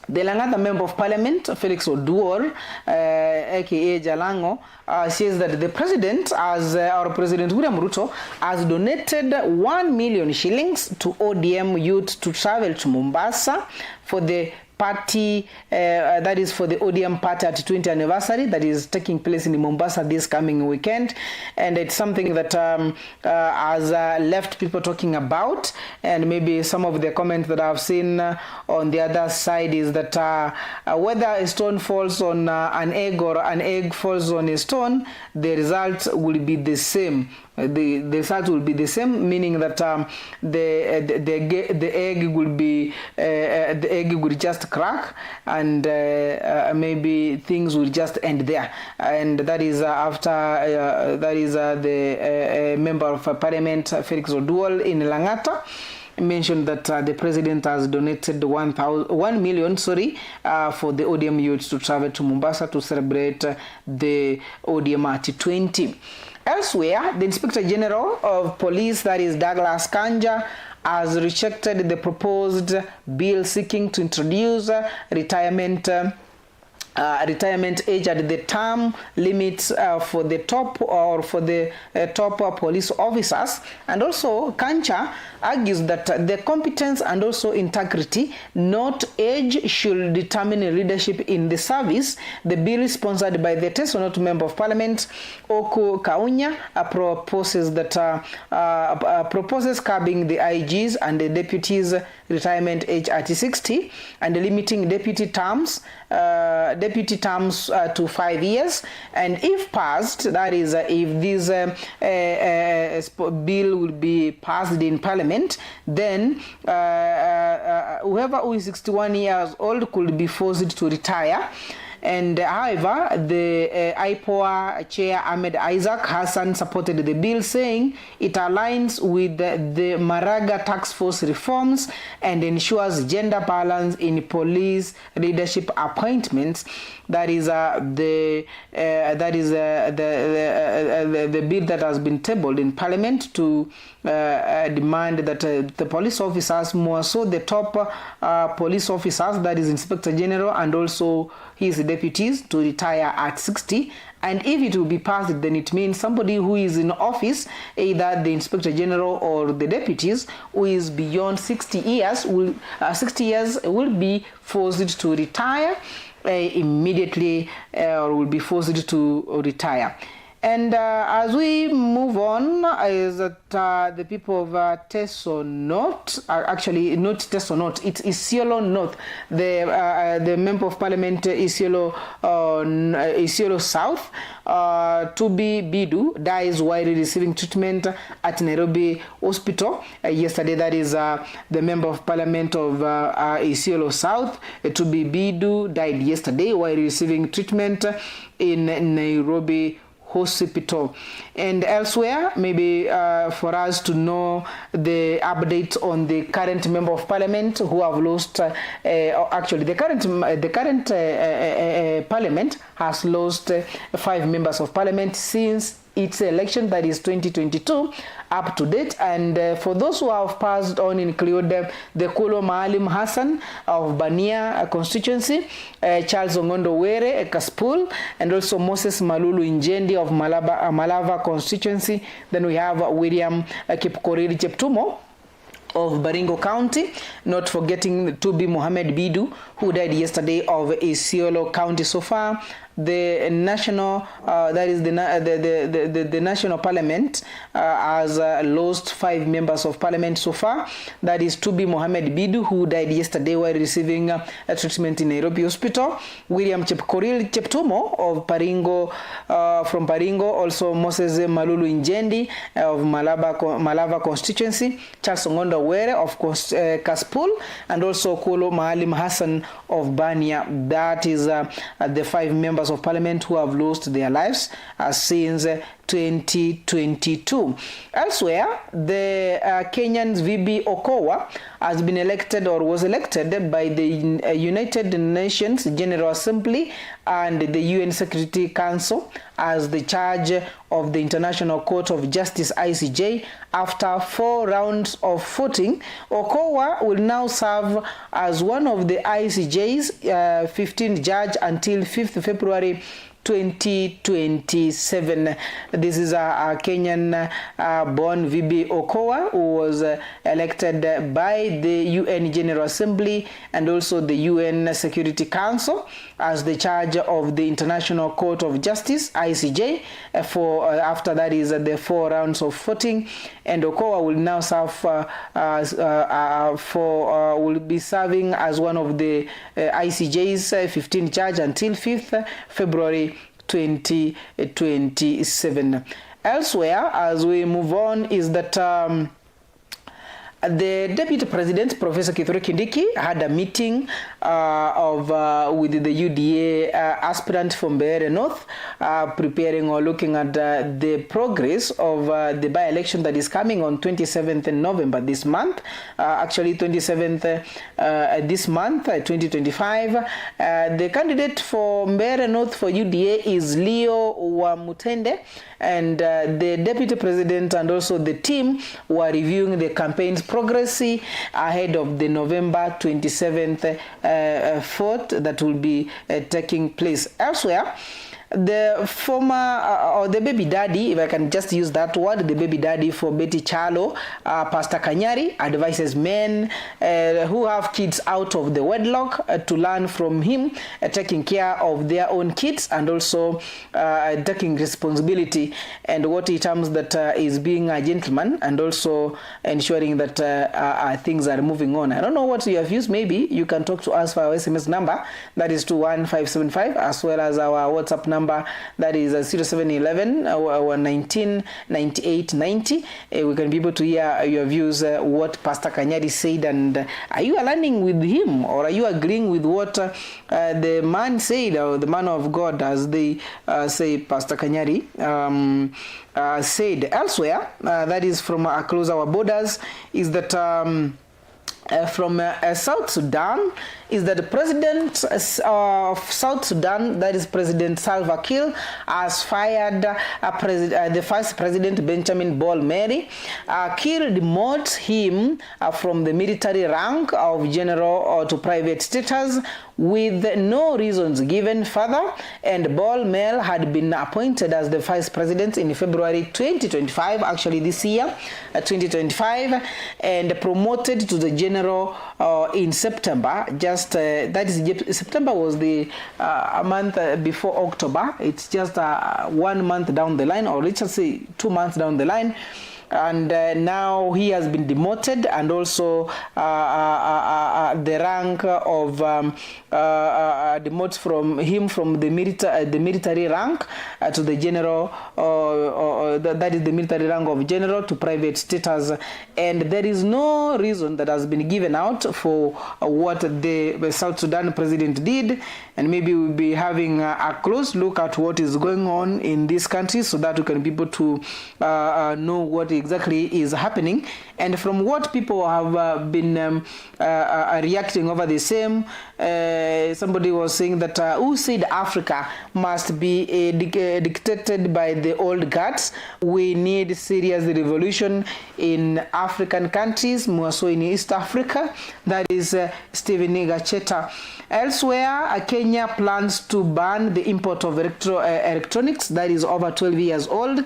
[SPEAKER 3] the Lang'ata Member of Parliament, Felix Oduor, aka Jalango, says that the president, as our President William Ruto, has donated 1 million shillings to ODM youth to travel to Mombasa for the party, that is for the ODM party at 20th anniversary that is taking place in Mombasa this coming weekend. And it's something that has left people talking about. And maybe some of the comments that I've seen on the other side is that whether a stone falls on an egg or an egg falls on a stone, the result will be the same. The result will be the same, meaning that the egg will be the egg will just crack, and maybe things will just end there. And that is after that is the member of Parliament Felix Oduor in Lang'ata mentioned that the president has donated 1 million, for the ODM youth to travel to Mombasa to celebrate the ODM at 20. Elsewhere, the Inspector General of Police, that is Douglas Kanja, has rejected the proposed bill seeking to introduce retirement age at the term limits for the top or for the top police officers. And also Kancha argues that the competence and also integrity, not age, should determine leadership in the service. The bill is sponsored by the Teso North Member of Parliament Oku Kaunya, proposes that proposes curbing the IGs and the deputies' retirement age at 60 and limiting deputy terms to 5 years. And if passed, that is, if this bill will be passed in Parliament, then whoever who is 61 years old could be forced to retire. And however, the IPOA chair Ahmed Isaac Hassan supported the bill, saying it aligns with the Maraga tax force reforms and ensures gender balance in police leadership appointments. That is the bill that has been tabled in Parliament to demand that the police officers, more so the top police officers, that is Inspector General and also his deputies, to retire at 60. And if it will be passed, then it means somebody who is in office, either the Inspector General or the deputies, who is beyond 60 years, will 60 years will be forced to retire immediately, or will be forced to retire. And as we move on, is that the people of Teso North, actually not Teso North, it's Isiolo North, the Member of Parliament Isiolo, Isiolo South, Tubi Bidu, dies while receiving treatment at Nairobi Hospital yesterday. That is the Member of Parliament of Isiolo South, Tubi Bidu, died yesterday while receiving treatment in Nairobi Hospital. And elsewhere, maybe for us to know the update on the current Member of Parliament who have lost, actually the current Parliament has lost 5 members of Parliament since its election, that is 2022, up to date. And for those who have passed on include the Kulo Maalim Hassan of Bania constituency, Charles Ongondo Were Kaspul, and also Moses Malulu Injendi of Malava constituency. Then we have William Kipkorir Cheptumo Of Baringo County, not forgetting Tubi Mohamed Bidu, who died yesterday of Isiolo County. So far, the national, that is the national parliament has lost five members of parliament so far. That is Tubi Mohamed Bidu, who died yesterday while receiving a treatment in Nairobi Hospital. William Chepkorir Cheptumo of Baringo, from Baringo, also Moses Malulu Injendi of Malava constituency, Charles Ong'ondo Were of Kasipul, and also Kolo Maalim Hassan of Bania. That is the five members of parliament who have lost their lives since 2022. Elsewhere, the Kenyan Phoebe Okowa has been elected or was elected by the United Nations General Assembly and the UN Security Council as the charge of the International Court of Justice, ICJ, after four rounds of voting. Okowa will now serve as one of the ICJ's 15 judge until 5th February 2027. This is a Kenyan born Phoebe Okowa, who was elected by the UN General Assembly and also the UN Security Council as the charge of the International Court of Justice, ICJ, for after that is the four rounds of voting. And Okowa will now serve for will be serving as one of the ICJ's 15 judge until 5th February 2027. Elsewhere, as we move on, is that the Deputy President, Professor Kithure Kindiki, had a meeting of with the UDA aspirant from Mbeere North, preparing or looking at the progress of the by-election that is coming on 27th November this month. Actually, 27th this month, 2025. The candidate for Mbeere North for UDA is Leo Wamutende, and the Deputy President and also the team were reviewing the campaign's progress ahead of the November 27th vote that will be taking place. Elsewhere, the former or the baby daddy, if I can just use that word, the baby daddy for Betty Kyallo, Pastor Kanyari, advises men who have kids out of the wedlock to learn from him, taking care of their own kids and also taking responsibility, and what he terms that is being a gentleman and also ensuring that things are moving on. I don't know what your views may be. You can talk to us for our SMS number, that is 21575, as well as our WhatsApp number, that is 0711 19 98 90. We can be able to hear your views, what Pastor Kanyari said, and are you aligning with him, or are you agreeing with what the man said, or the man of God, as they say, Pastor Kanyari said. Elsewhere, that is from across our borders, is that from South Sudan, is that the president of South Sudan, that is President Salva Kiir, has fired the vice president Benjamin Bol Meri. Kiir demotes him from the military rank of general to private status with no reasons given further, and Bol Mel had been appointed as the vice president in February 2025, actually this year, 2025, and promoted to the general in September. Just that is September was the a month before October. It's just 1 month down the line, or let's just say 2 months down the line. And now he has been demoted, and also the rank of demotes from him from the military rank to the general, that is the military rank of general to private status. And there is no reason that has been given out for what the South Sudan president did. And maybe we'll be having a close look at what is going on in this country, so that we can be able to know what exactly is happening. And from what people have been reacting over the same, somebody was saying that who said Africa must be dictated by the old guards? We need serious revolution in African countries, more so in East Africa. That is Stephen Gacheta. Elsewhere, Kenya plans to ban the import of electronics that is over 12 years old.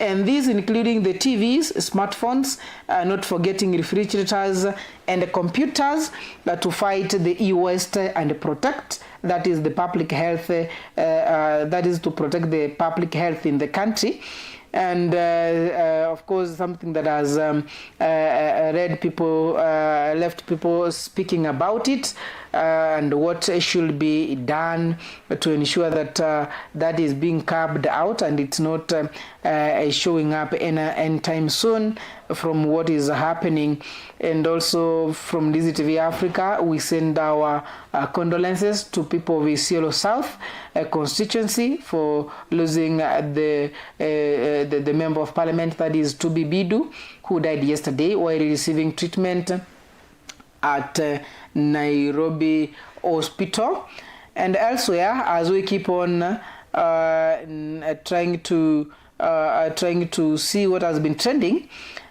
[SPEAKER 3] And these including the TVs, smartphones, not forgetting refrigerators and computers to fight the e-waste and protect, that is the public health, that is to protect the public health in the country. And of course, something that has read people, left people speaking about it, and what should be done to ensure that that is being curbed out and it's not showing up anytime soon from what is happening. And also from Ndizi TV Africa, we send our condolences to people of Isiolo South constituency for losing the member of parliament, that is Tubi Bidu, who died yesterday while receiving treatment at Nairobi Hospital. And elsewhere, as we keep on trying to see what has been trending,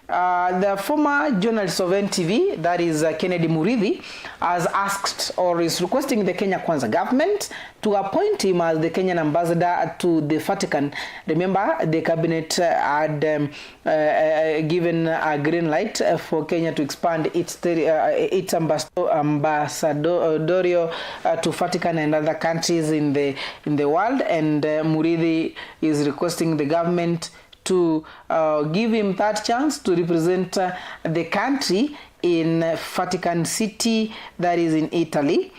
[SPEAKER 3] the former journalist of NTV, that is Kennedy Murithi, has asked or is requesting the Kenya Kwanza government to appoint him as the Kenyan ambassador to the Vatican. Remember, the cabinet had given a green light for Kenya to expand its ambassadorial to Vatican and other countries in the world. And Murithi is requesting the government to give him that chance to represent the country in Vatican City, that is in Italy.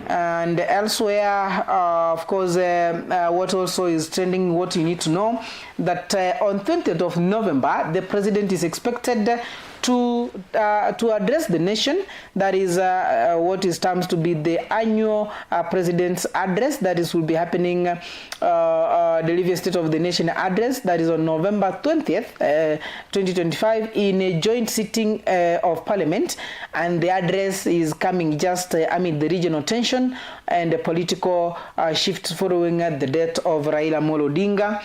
[SPEAKER 3] And elsewhere, of course, what also is trending, what you need to know, that on 20th of November, the president is expected to address the nation. That is what is termed to be the annual president's address. That is will be happening, the State of the Nation address. That is on November 20th, 2025, in a joint sitting of parliament. And the address is coming just amid the regional tension and the political shift following the death of Raila Amolo Odinga.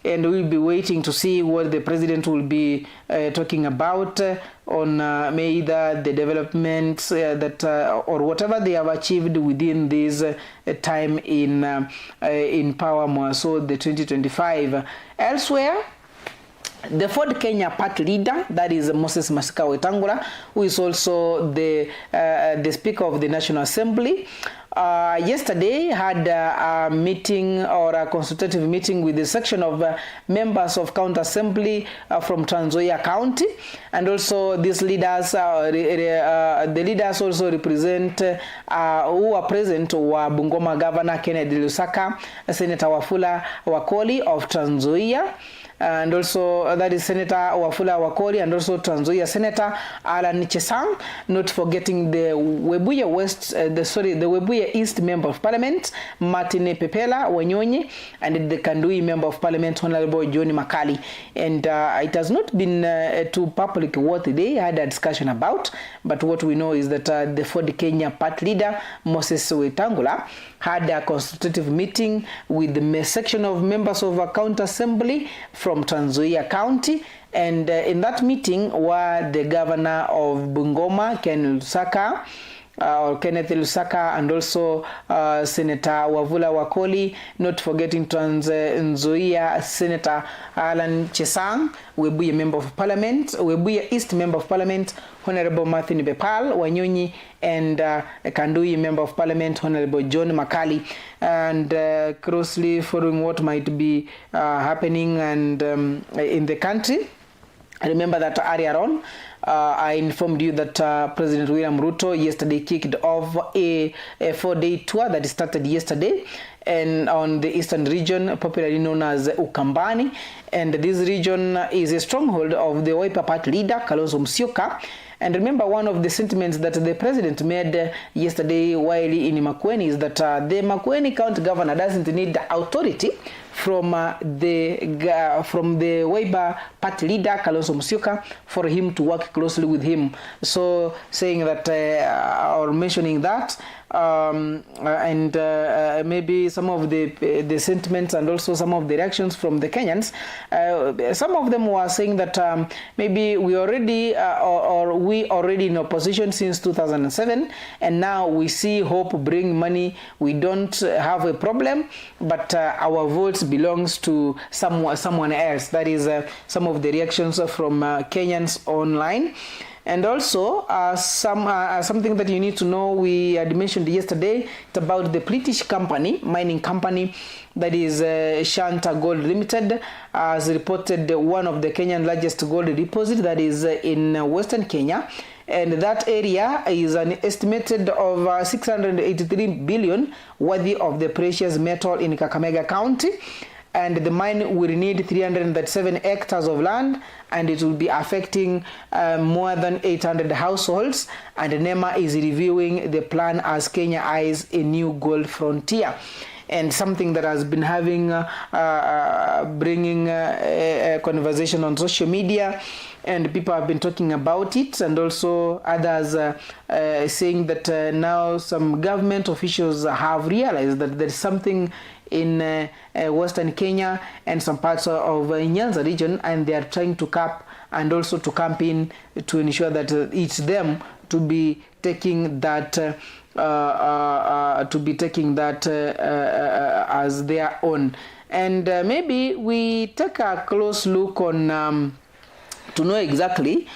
[SPEAKER 3] And we'll be waiting to see what the president will be talking about on either the developments that or whatever they have achieved within this time in power, more so the 2025. Elsewhere, the Ford Kenya party leader, that is Moses Masika Wetangula, who is also the Speaker of the National Assembly, yesterday had a meeting or a consultative meeting with the section of members of County Assembly from Trans Nzoia County. And also these leaders, the leaders also represent who are present were Bungoma Governor Kennedy Lusaka, Senator Wafula Wakoli of Trans Nzoia, and also that is Senator Wafula Wakoli, and also Trans Nzoia Senator Alan Chesang, not forgetting the Webuye West, the Webuye East Member of Parliament Martin Pepela Wanyonyi, and the Kandui Member of Parliament Honorable John Makali. And it has not been too public what they had a discussion about, but what we know is that the Ford Kenya party leader Moses Wetangula had a consultative meeting with the section of members of a county assembly from Trans Nzoia County. And in that meeting were the governor of Bungoma, Ken Lusaka, or Kenneth Lusaka, and also Senator Wafula Wakoli, not forgetting Trans Nzoia Senator Alan Chesang, Webuye Member of Parliament, Webuye East Member of Parliament, Honorable Martin Bepal Wanyonyi, and Kandui Member of Parliament, Honorable John Makali. And closely following what might be happening and in the country. Remember that earlier on, I informed you that President William Ruto yesterday kicked off a 4-day tour that started yesterday, and on the eastern region, popularly known as Ukambani. And this region is a stronghold of the Wiper Party leader, Kalonzo Musyoka. And remember, one of the sentiments that the president made yesterday while in Makueni is that the Makueni County governor doesn't need the authority from the Wiper Party leader, Kalonzo Musyoka, for him to work closely with him. So saying that or mentioning that, and maybe some of the sentiments and also some of the reactions from the Kenyans, some of them were saying that maybe we already or we already in opposition since 2007, and now we see hope bring money. We don't have a problem, but our votes belongs to someone else. That is some of the reactions from Kenyans online. And also something that you need to know, we had mentioned yesterday, it's about the British company, mining company, that is Shanta Gold Limited, has reported one of the Kenyan largest gold deposit, that is in Western Kenya. And that area is an estimated of 683 billion worthy of the precious metal in Kakamega County. And the mine will need 337 hectares of land, and it will be affecting more than 800 households. And NEMA is reviewing the plan as Kenya eyes a new gold frontier. And something that has been having bringing a conversation on social media, and people have been talking about it, and also others saying that now some government officials have realized that there's something in Western Kenya and some parts of Nyanza region, and they are trying to cap and also to campaign to ensure that it's them to be taking that as their own. And maybe we take a close look on to know exactly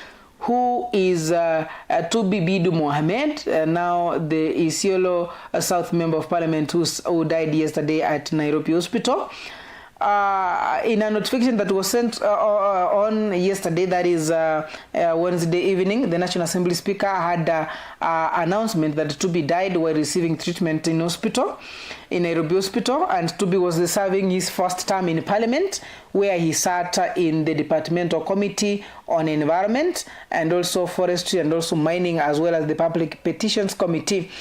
[SPEAKER 3] who is Tubi Bidu Mohamed, now the Isiolo South Member of Parliament who died yesterday at Nairobi Hospital. In a notification that was sent on yesterday, that is Wednesday evening, the National Assembly Speaker had announcement that Tubi died while receiving treatment in hospital, in Nairobi Hospital, and Tubi was serving his first term in Parliament, where he sat in the Departmental Committee on Environment and also Forestry and also Mining, as well as the Public Petitions Committee.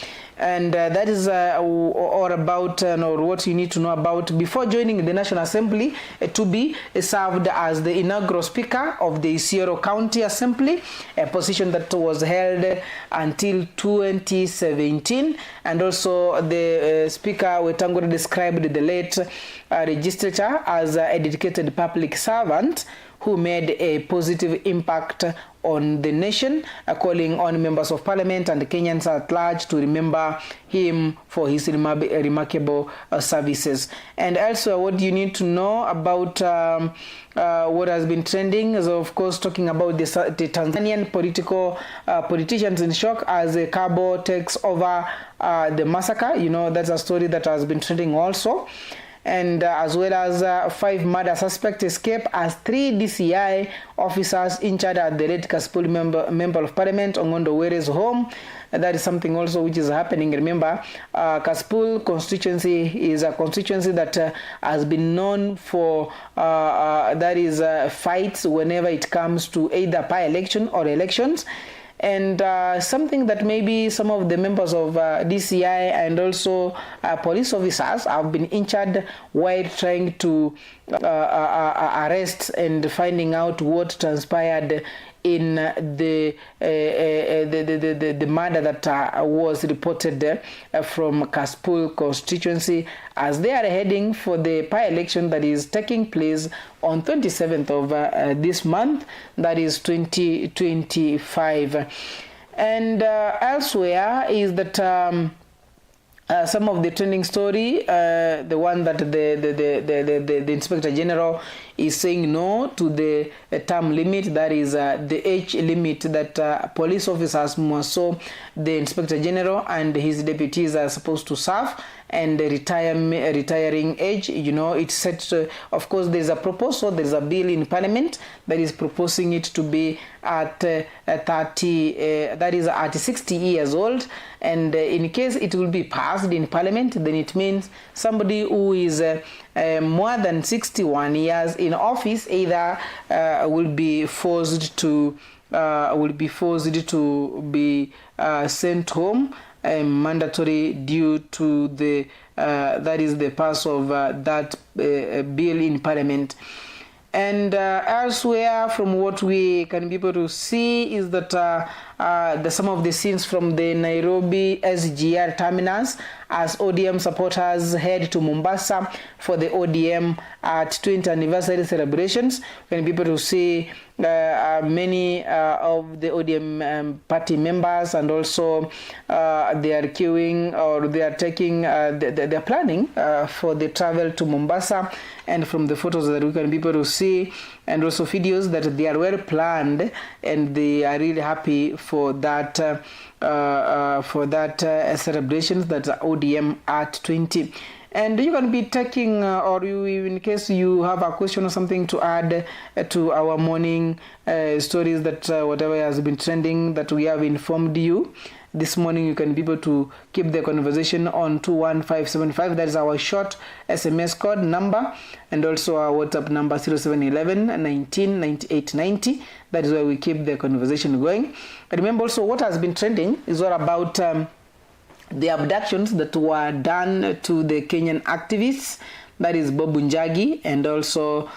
[SPEAKER 3] And that is all about or what you need to know about. Before joining the National Assembly, Tubi served as the inaugural speaker of the Isiolo County Assembly, a position that was held until 2017. And also the Speaker Wetangula described the late legislator as a dedicated public servant who made a positive impact on the nation, calling on members of parliament and Kenyans at large to remember him for his remarkable services. And also what you need to know about what has been trending is, of course, talking about the Tanzanian political politicians in shock as Cabo takes over the massacre. You know, that's a story that has been trending also. And as well as 5 murder suspects escape as 3 DCI officers injured at the late Kasipul member of Parliament Ong'ondo Were's home. And that is something also which is happening. Remember, Kasipul constituency is a constituency that has been known for fights whenever it comes to either by-election or elections. And something that maybe some of the members of DCI and also police officers have been injured while trying to arrest and finding out what transpired in the murder that was reported from Kasipul constituency, as they are heading for the by-election that is taking place on 27th of this month, that is 2025. And elsewhere is that some of the trending story, the one that the Inspector General is saying no to the term limit, that is the age limit that police officers, more so the Inspector General and his deputies, are supposed to serve, and the retiring age. You know, it's set to, of course, there's a proposal, there's a bill in Parliament that is proposing it to be at 30, that is at 60 years old. And in case it will be passed in Parliament, then it means somebody who is more than 61 years in office either will be forced to be sent home, mandatory due to the that is the pass of that bill in Parliament. And elsewhere, from what we can be able to see is that the some of the scenes from the Nairobi SGR terminus as ODM supporters head to Mombasa for the ODM at 20th anniversary celebrations. When people to see many of the ODM party members, and also they are queuing, or they are taking, they are planning for the travel to Mombasa. And from the photos that we can be able to see, and also videos, that they are well planned and they are really happy for that celebrations that ODM at 20. And you can be taking, or you, in case you have a question or something to add to our morning stories, that whatever has been trending that we have informed you this morning, you can be able to keep the conversation on 21575. That is our short SMS code number, and also our WhatsApp number 0711 19 98 90. That is where we keep the conversation going. And remember also, what has been trending is all about the abductions that were done to the Kenyan activists, that is Bob Njagi and also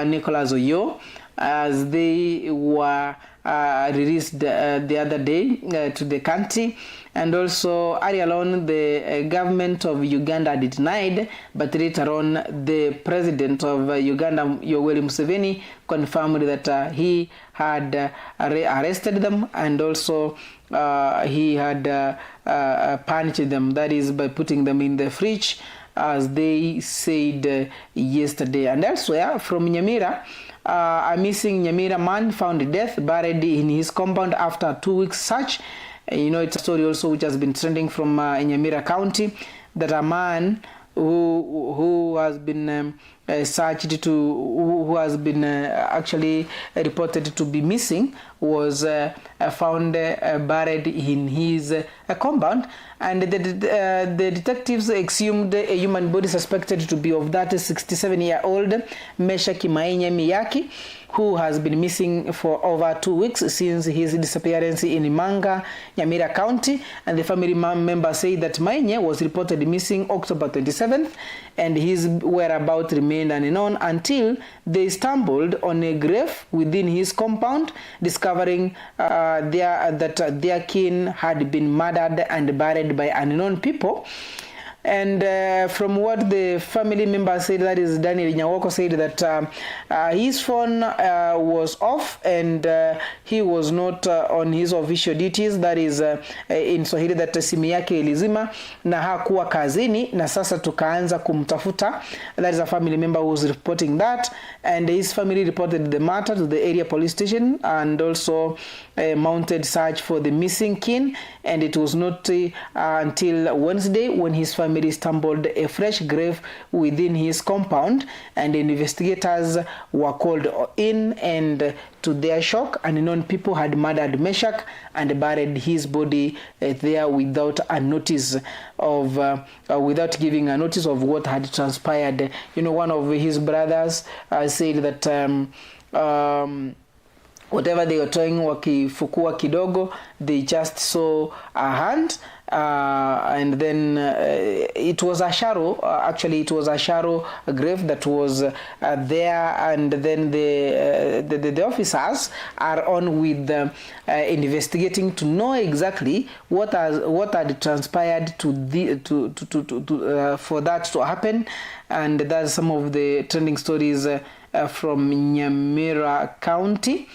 [SPEAKER 3] Nicholas Oyoo, as they were released the other day to the country. And also earlier on, the government of Uganda denied, but later on the president of Uganda, Yoweri Museveni, confirmed that he had arrested them, and also he had punished them, that is by putting them in the fridge, as they said yesterday. And elsewhere, from Nyamira, a missing Nyamira man found death buried in his compound after 2 weeks search. It's a story also which has been trending from Nyamira County, that a man who has been searched to who has been actually reported to be missing was found buried in his compound, and the detectives exhumed a human body suspected to be of that 67-year-old Mesha Kimainye Miyaki, who has been missing for over 2 weeks since his disappearance in Manga, Nyamira County. And the family member said that Mainye was reported missing October 27th, and his whereabouts remained unknown until they stumbled on a grave within his compound, discovering that their kin had been murdered and buried by unknown people. And from what the family member said, that is Daniel Nyawoko, said that his phone was off and he was not on his official duties. That is in Swahili that simu yake ilizima na hakuwa kazini, na sasa tukaanza kumtafuta. That is a family member who was reporting that, and his family reported the matter to the area police station and also mounted search for the missing kin. And it was not until Wednesday when his family stumbled a fresh grave within his compound, and investigators were called in, and to their shock, unknown people had murdered Meshach and buried his body there without giving a notice of what had transpired. One of his brothers said that whatever they were trying, wakifukua kidogo, they just saw a hand, and then it was a shallow actually it was a shallow grave that was there. And then the officers are on with investigating to know exactly what had transpired to the to for that to happen. And that's some of the trending stories from Nyamira County.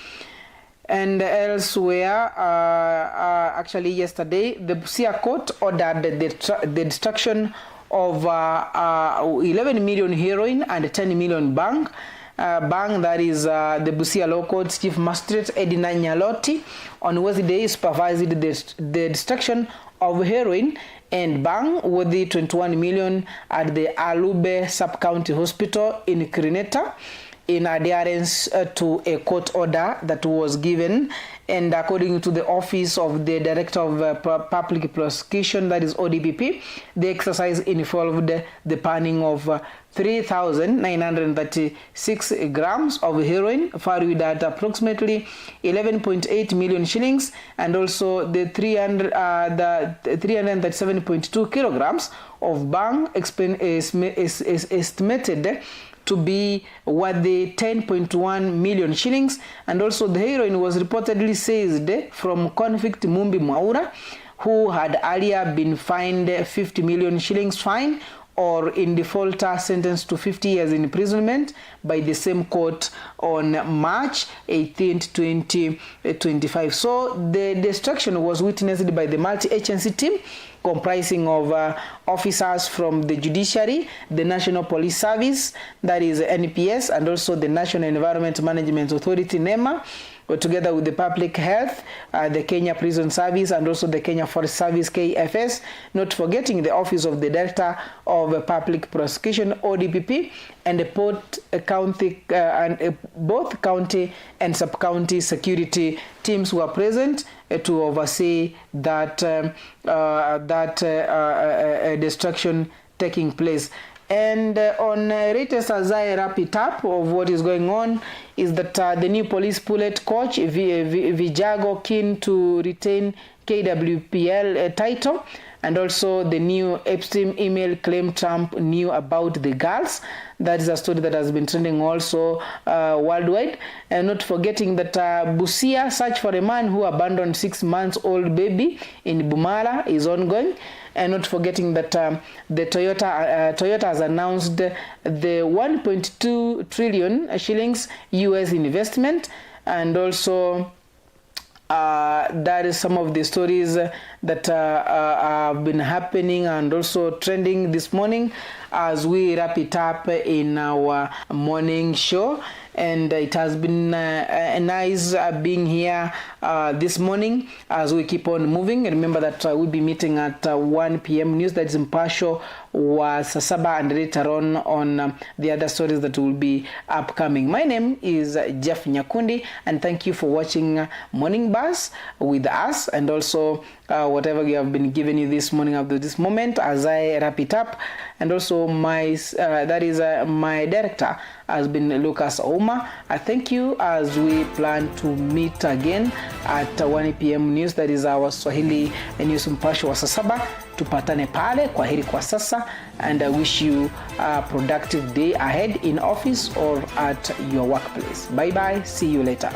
[SPEAKER 3] And elsewhere, actually yesterday, the Busia court ordered the destruction of 11 million heroin and 10 million bhang. Bhang, that is the Busia Law Court Chief Magistrate Edina Nyaloti on Wednesday supervised the destruction of heroin and bhang worth the 21 million at the Alube Sub-County Hospital in Kirineta, in adherence to a court order that was given. And according to the Office of the Director of Public Prosecution, that is ODPP, the exercise involved the panning of 3,936 grams of heroin valued at approximately 11.8 million shillings, and also the 337.2 kilograms of bhang is estimated to be worth 10.1 million shillings. And also the heroin was reportedly seized from convict Mumbi Mwaura, who had earlier been fined 50 million shillings fine or in defaulter sentenced to 50 years imprisonment by the same court on March 18, 2025. So the destruction was witnessed by the multi-agency team comprising of officers from the judiciary, the National Police Service, that is NPS, and also the National Environment Management Authority, NEMA, together with the Public Health, the Kenya Prison Service, and also the Kenya Forest Service, KFS, not forgetting the Office of the Director of Public Prosecution, ODPP, and the Port County, and both county and sub-county security teams were present to oversee that destruction taking place. And on latest, as I wrap it up of what is going on, is that the new police bullet coach Vijago keen to retain KWPL title, and also the new Epstein email claim Trump knew about the girls. That is a story that has been trending also worldwide. And not forgetting that Busia search for a man who abandoned 6-month-old baby in Bumala is ongoing. And not forgetting that the Toyota has announced the 1.2 trillion shillings US investment. And also that is some of the stories that have been happening and also trending this morning as we wrap it up in our morning show. And it has been nice being here this morning as we keep on moving. Remember that we'll be meeting at 1 p.m. news, that is Mpasho wa Sasaba, and later on the other stories that will be upcoming. My name is Jeff Nyakundi, and thank you for watching Morning Buzz with us, and also whatever we have been giving you this morning up to this moment as I wrap it up. And also my my director has been Lucas Ouma. I thank you as we plan to meet again at 1 p.m. news, that is our Swahili news Mpasho wa Sasaba. Tupatane pale. Kwaheri kwa sasa, and I wish you a productive day ahead in office or at your workplace. Bye bye, see you later.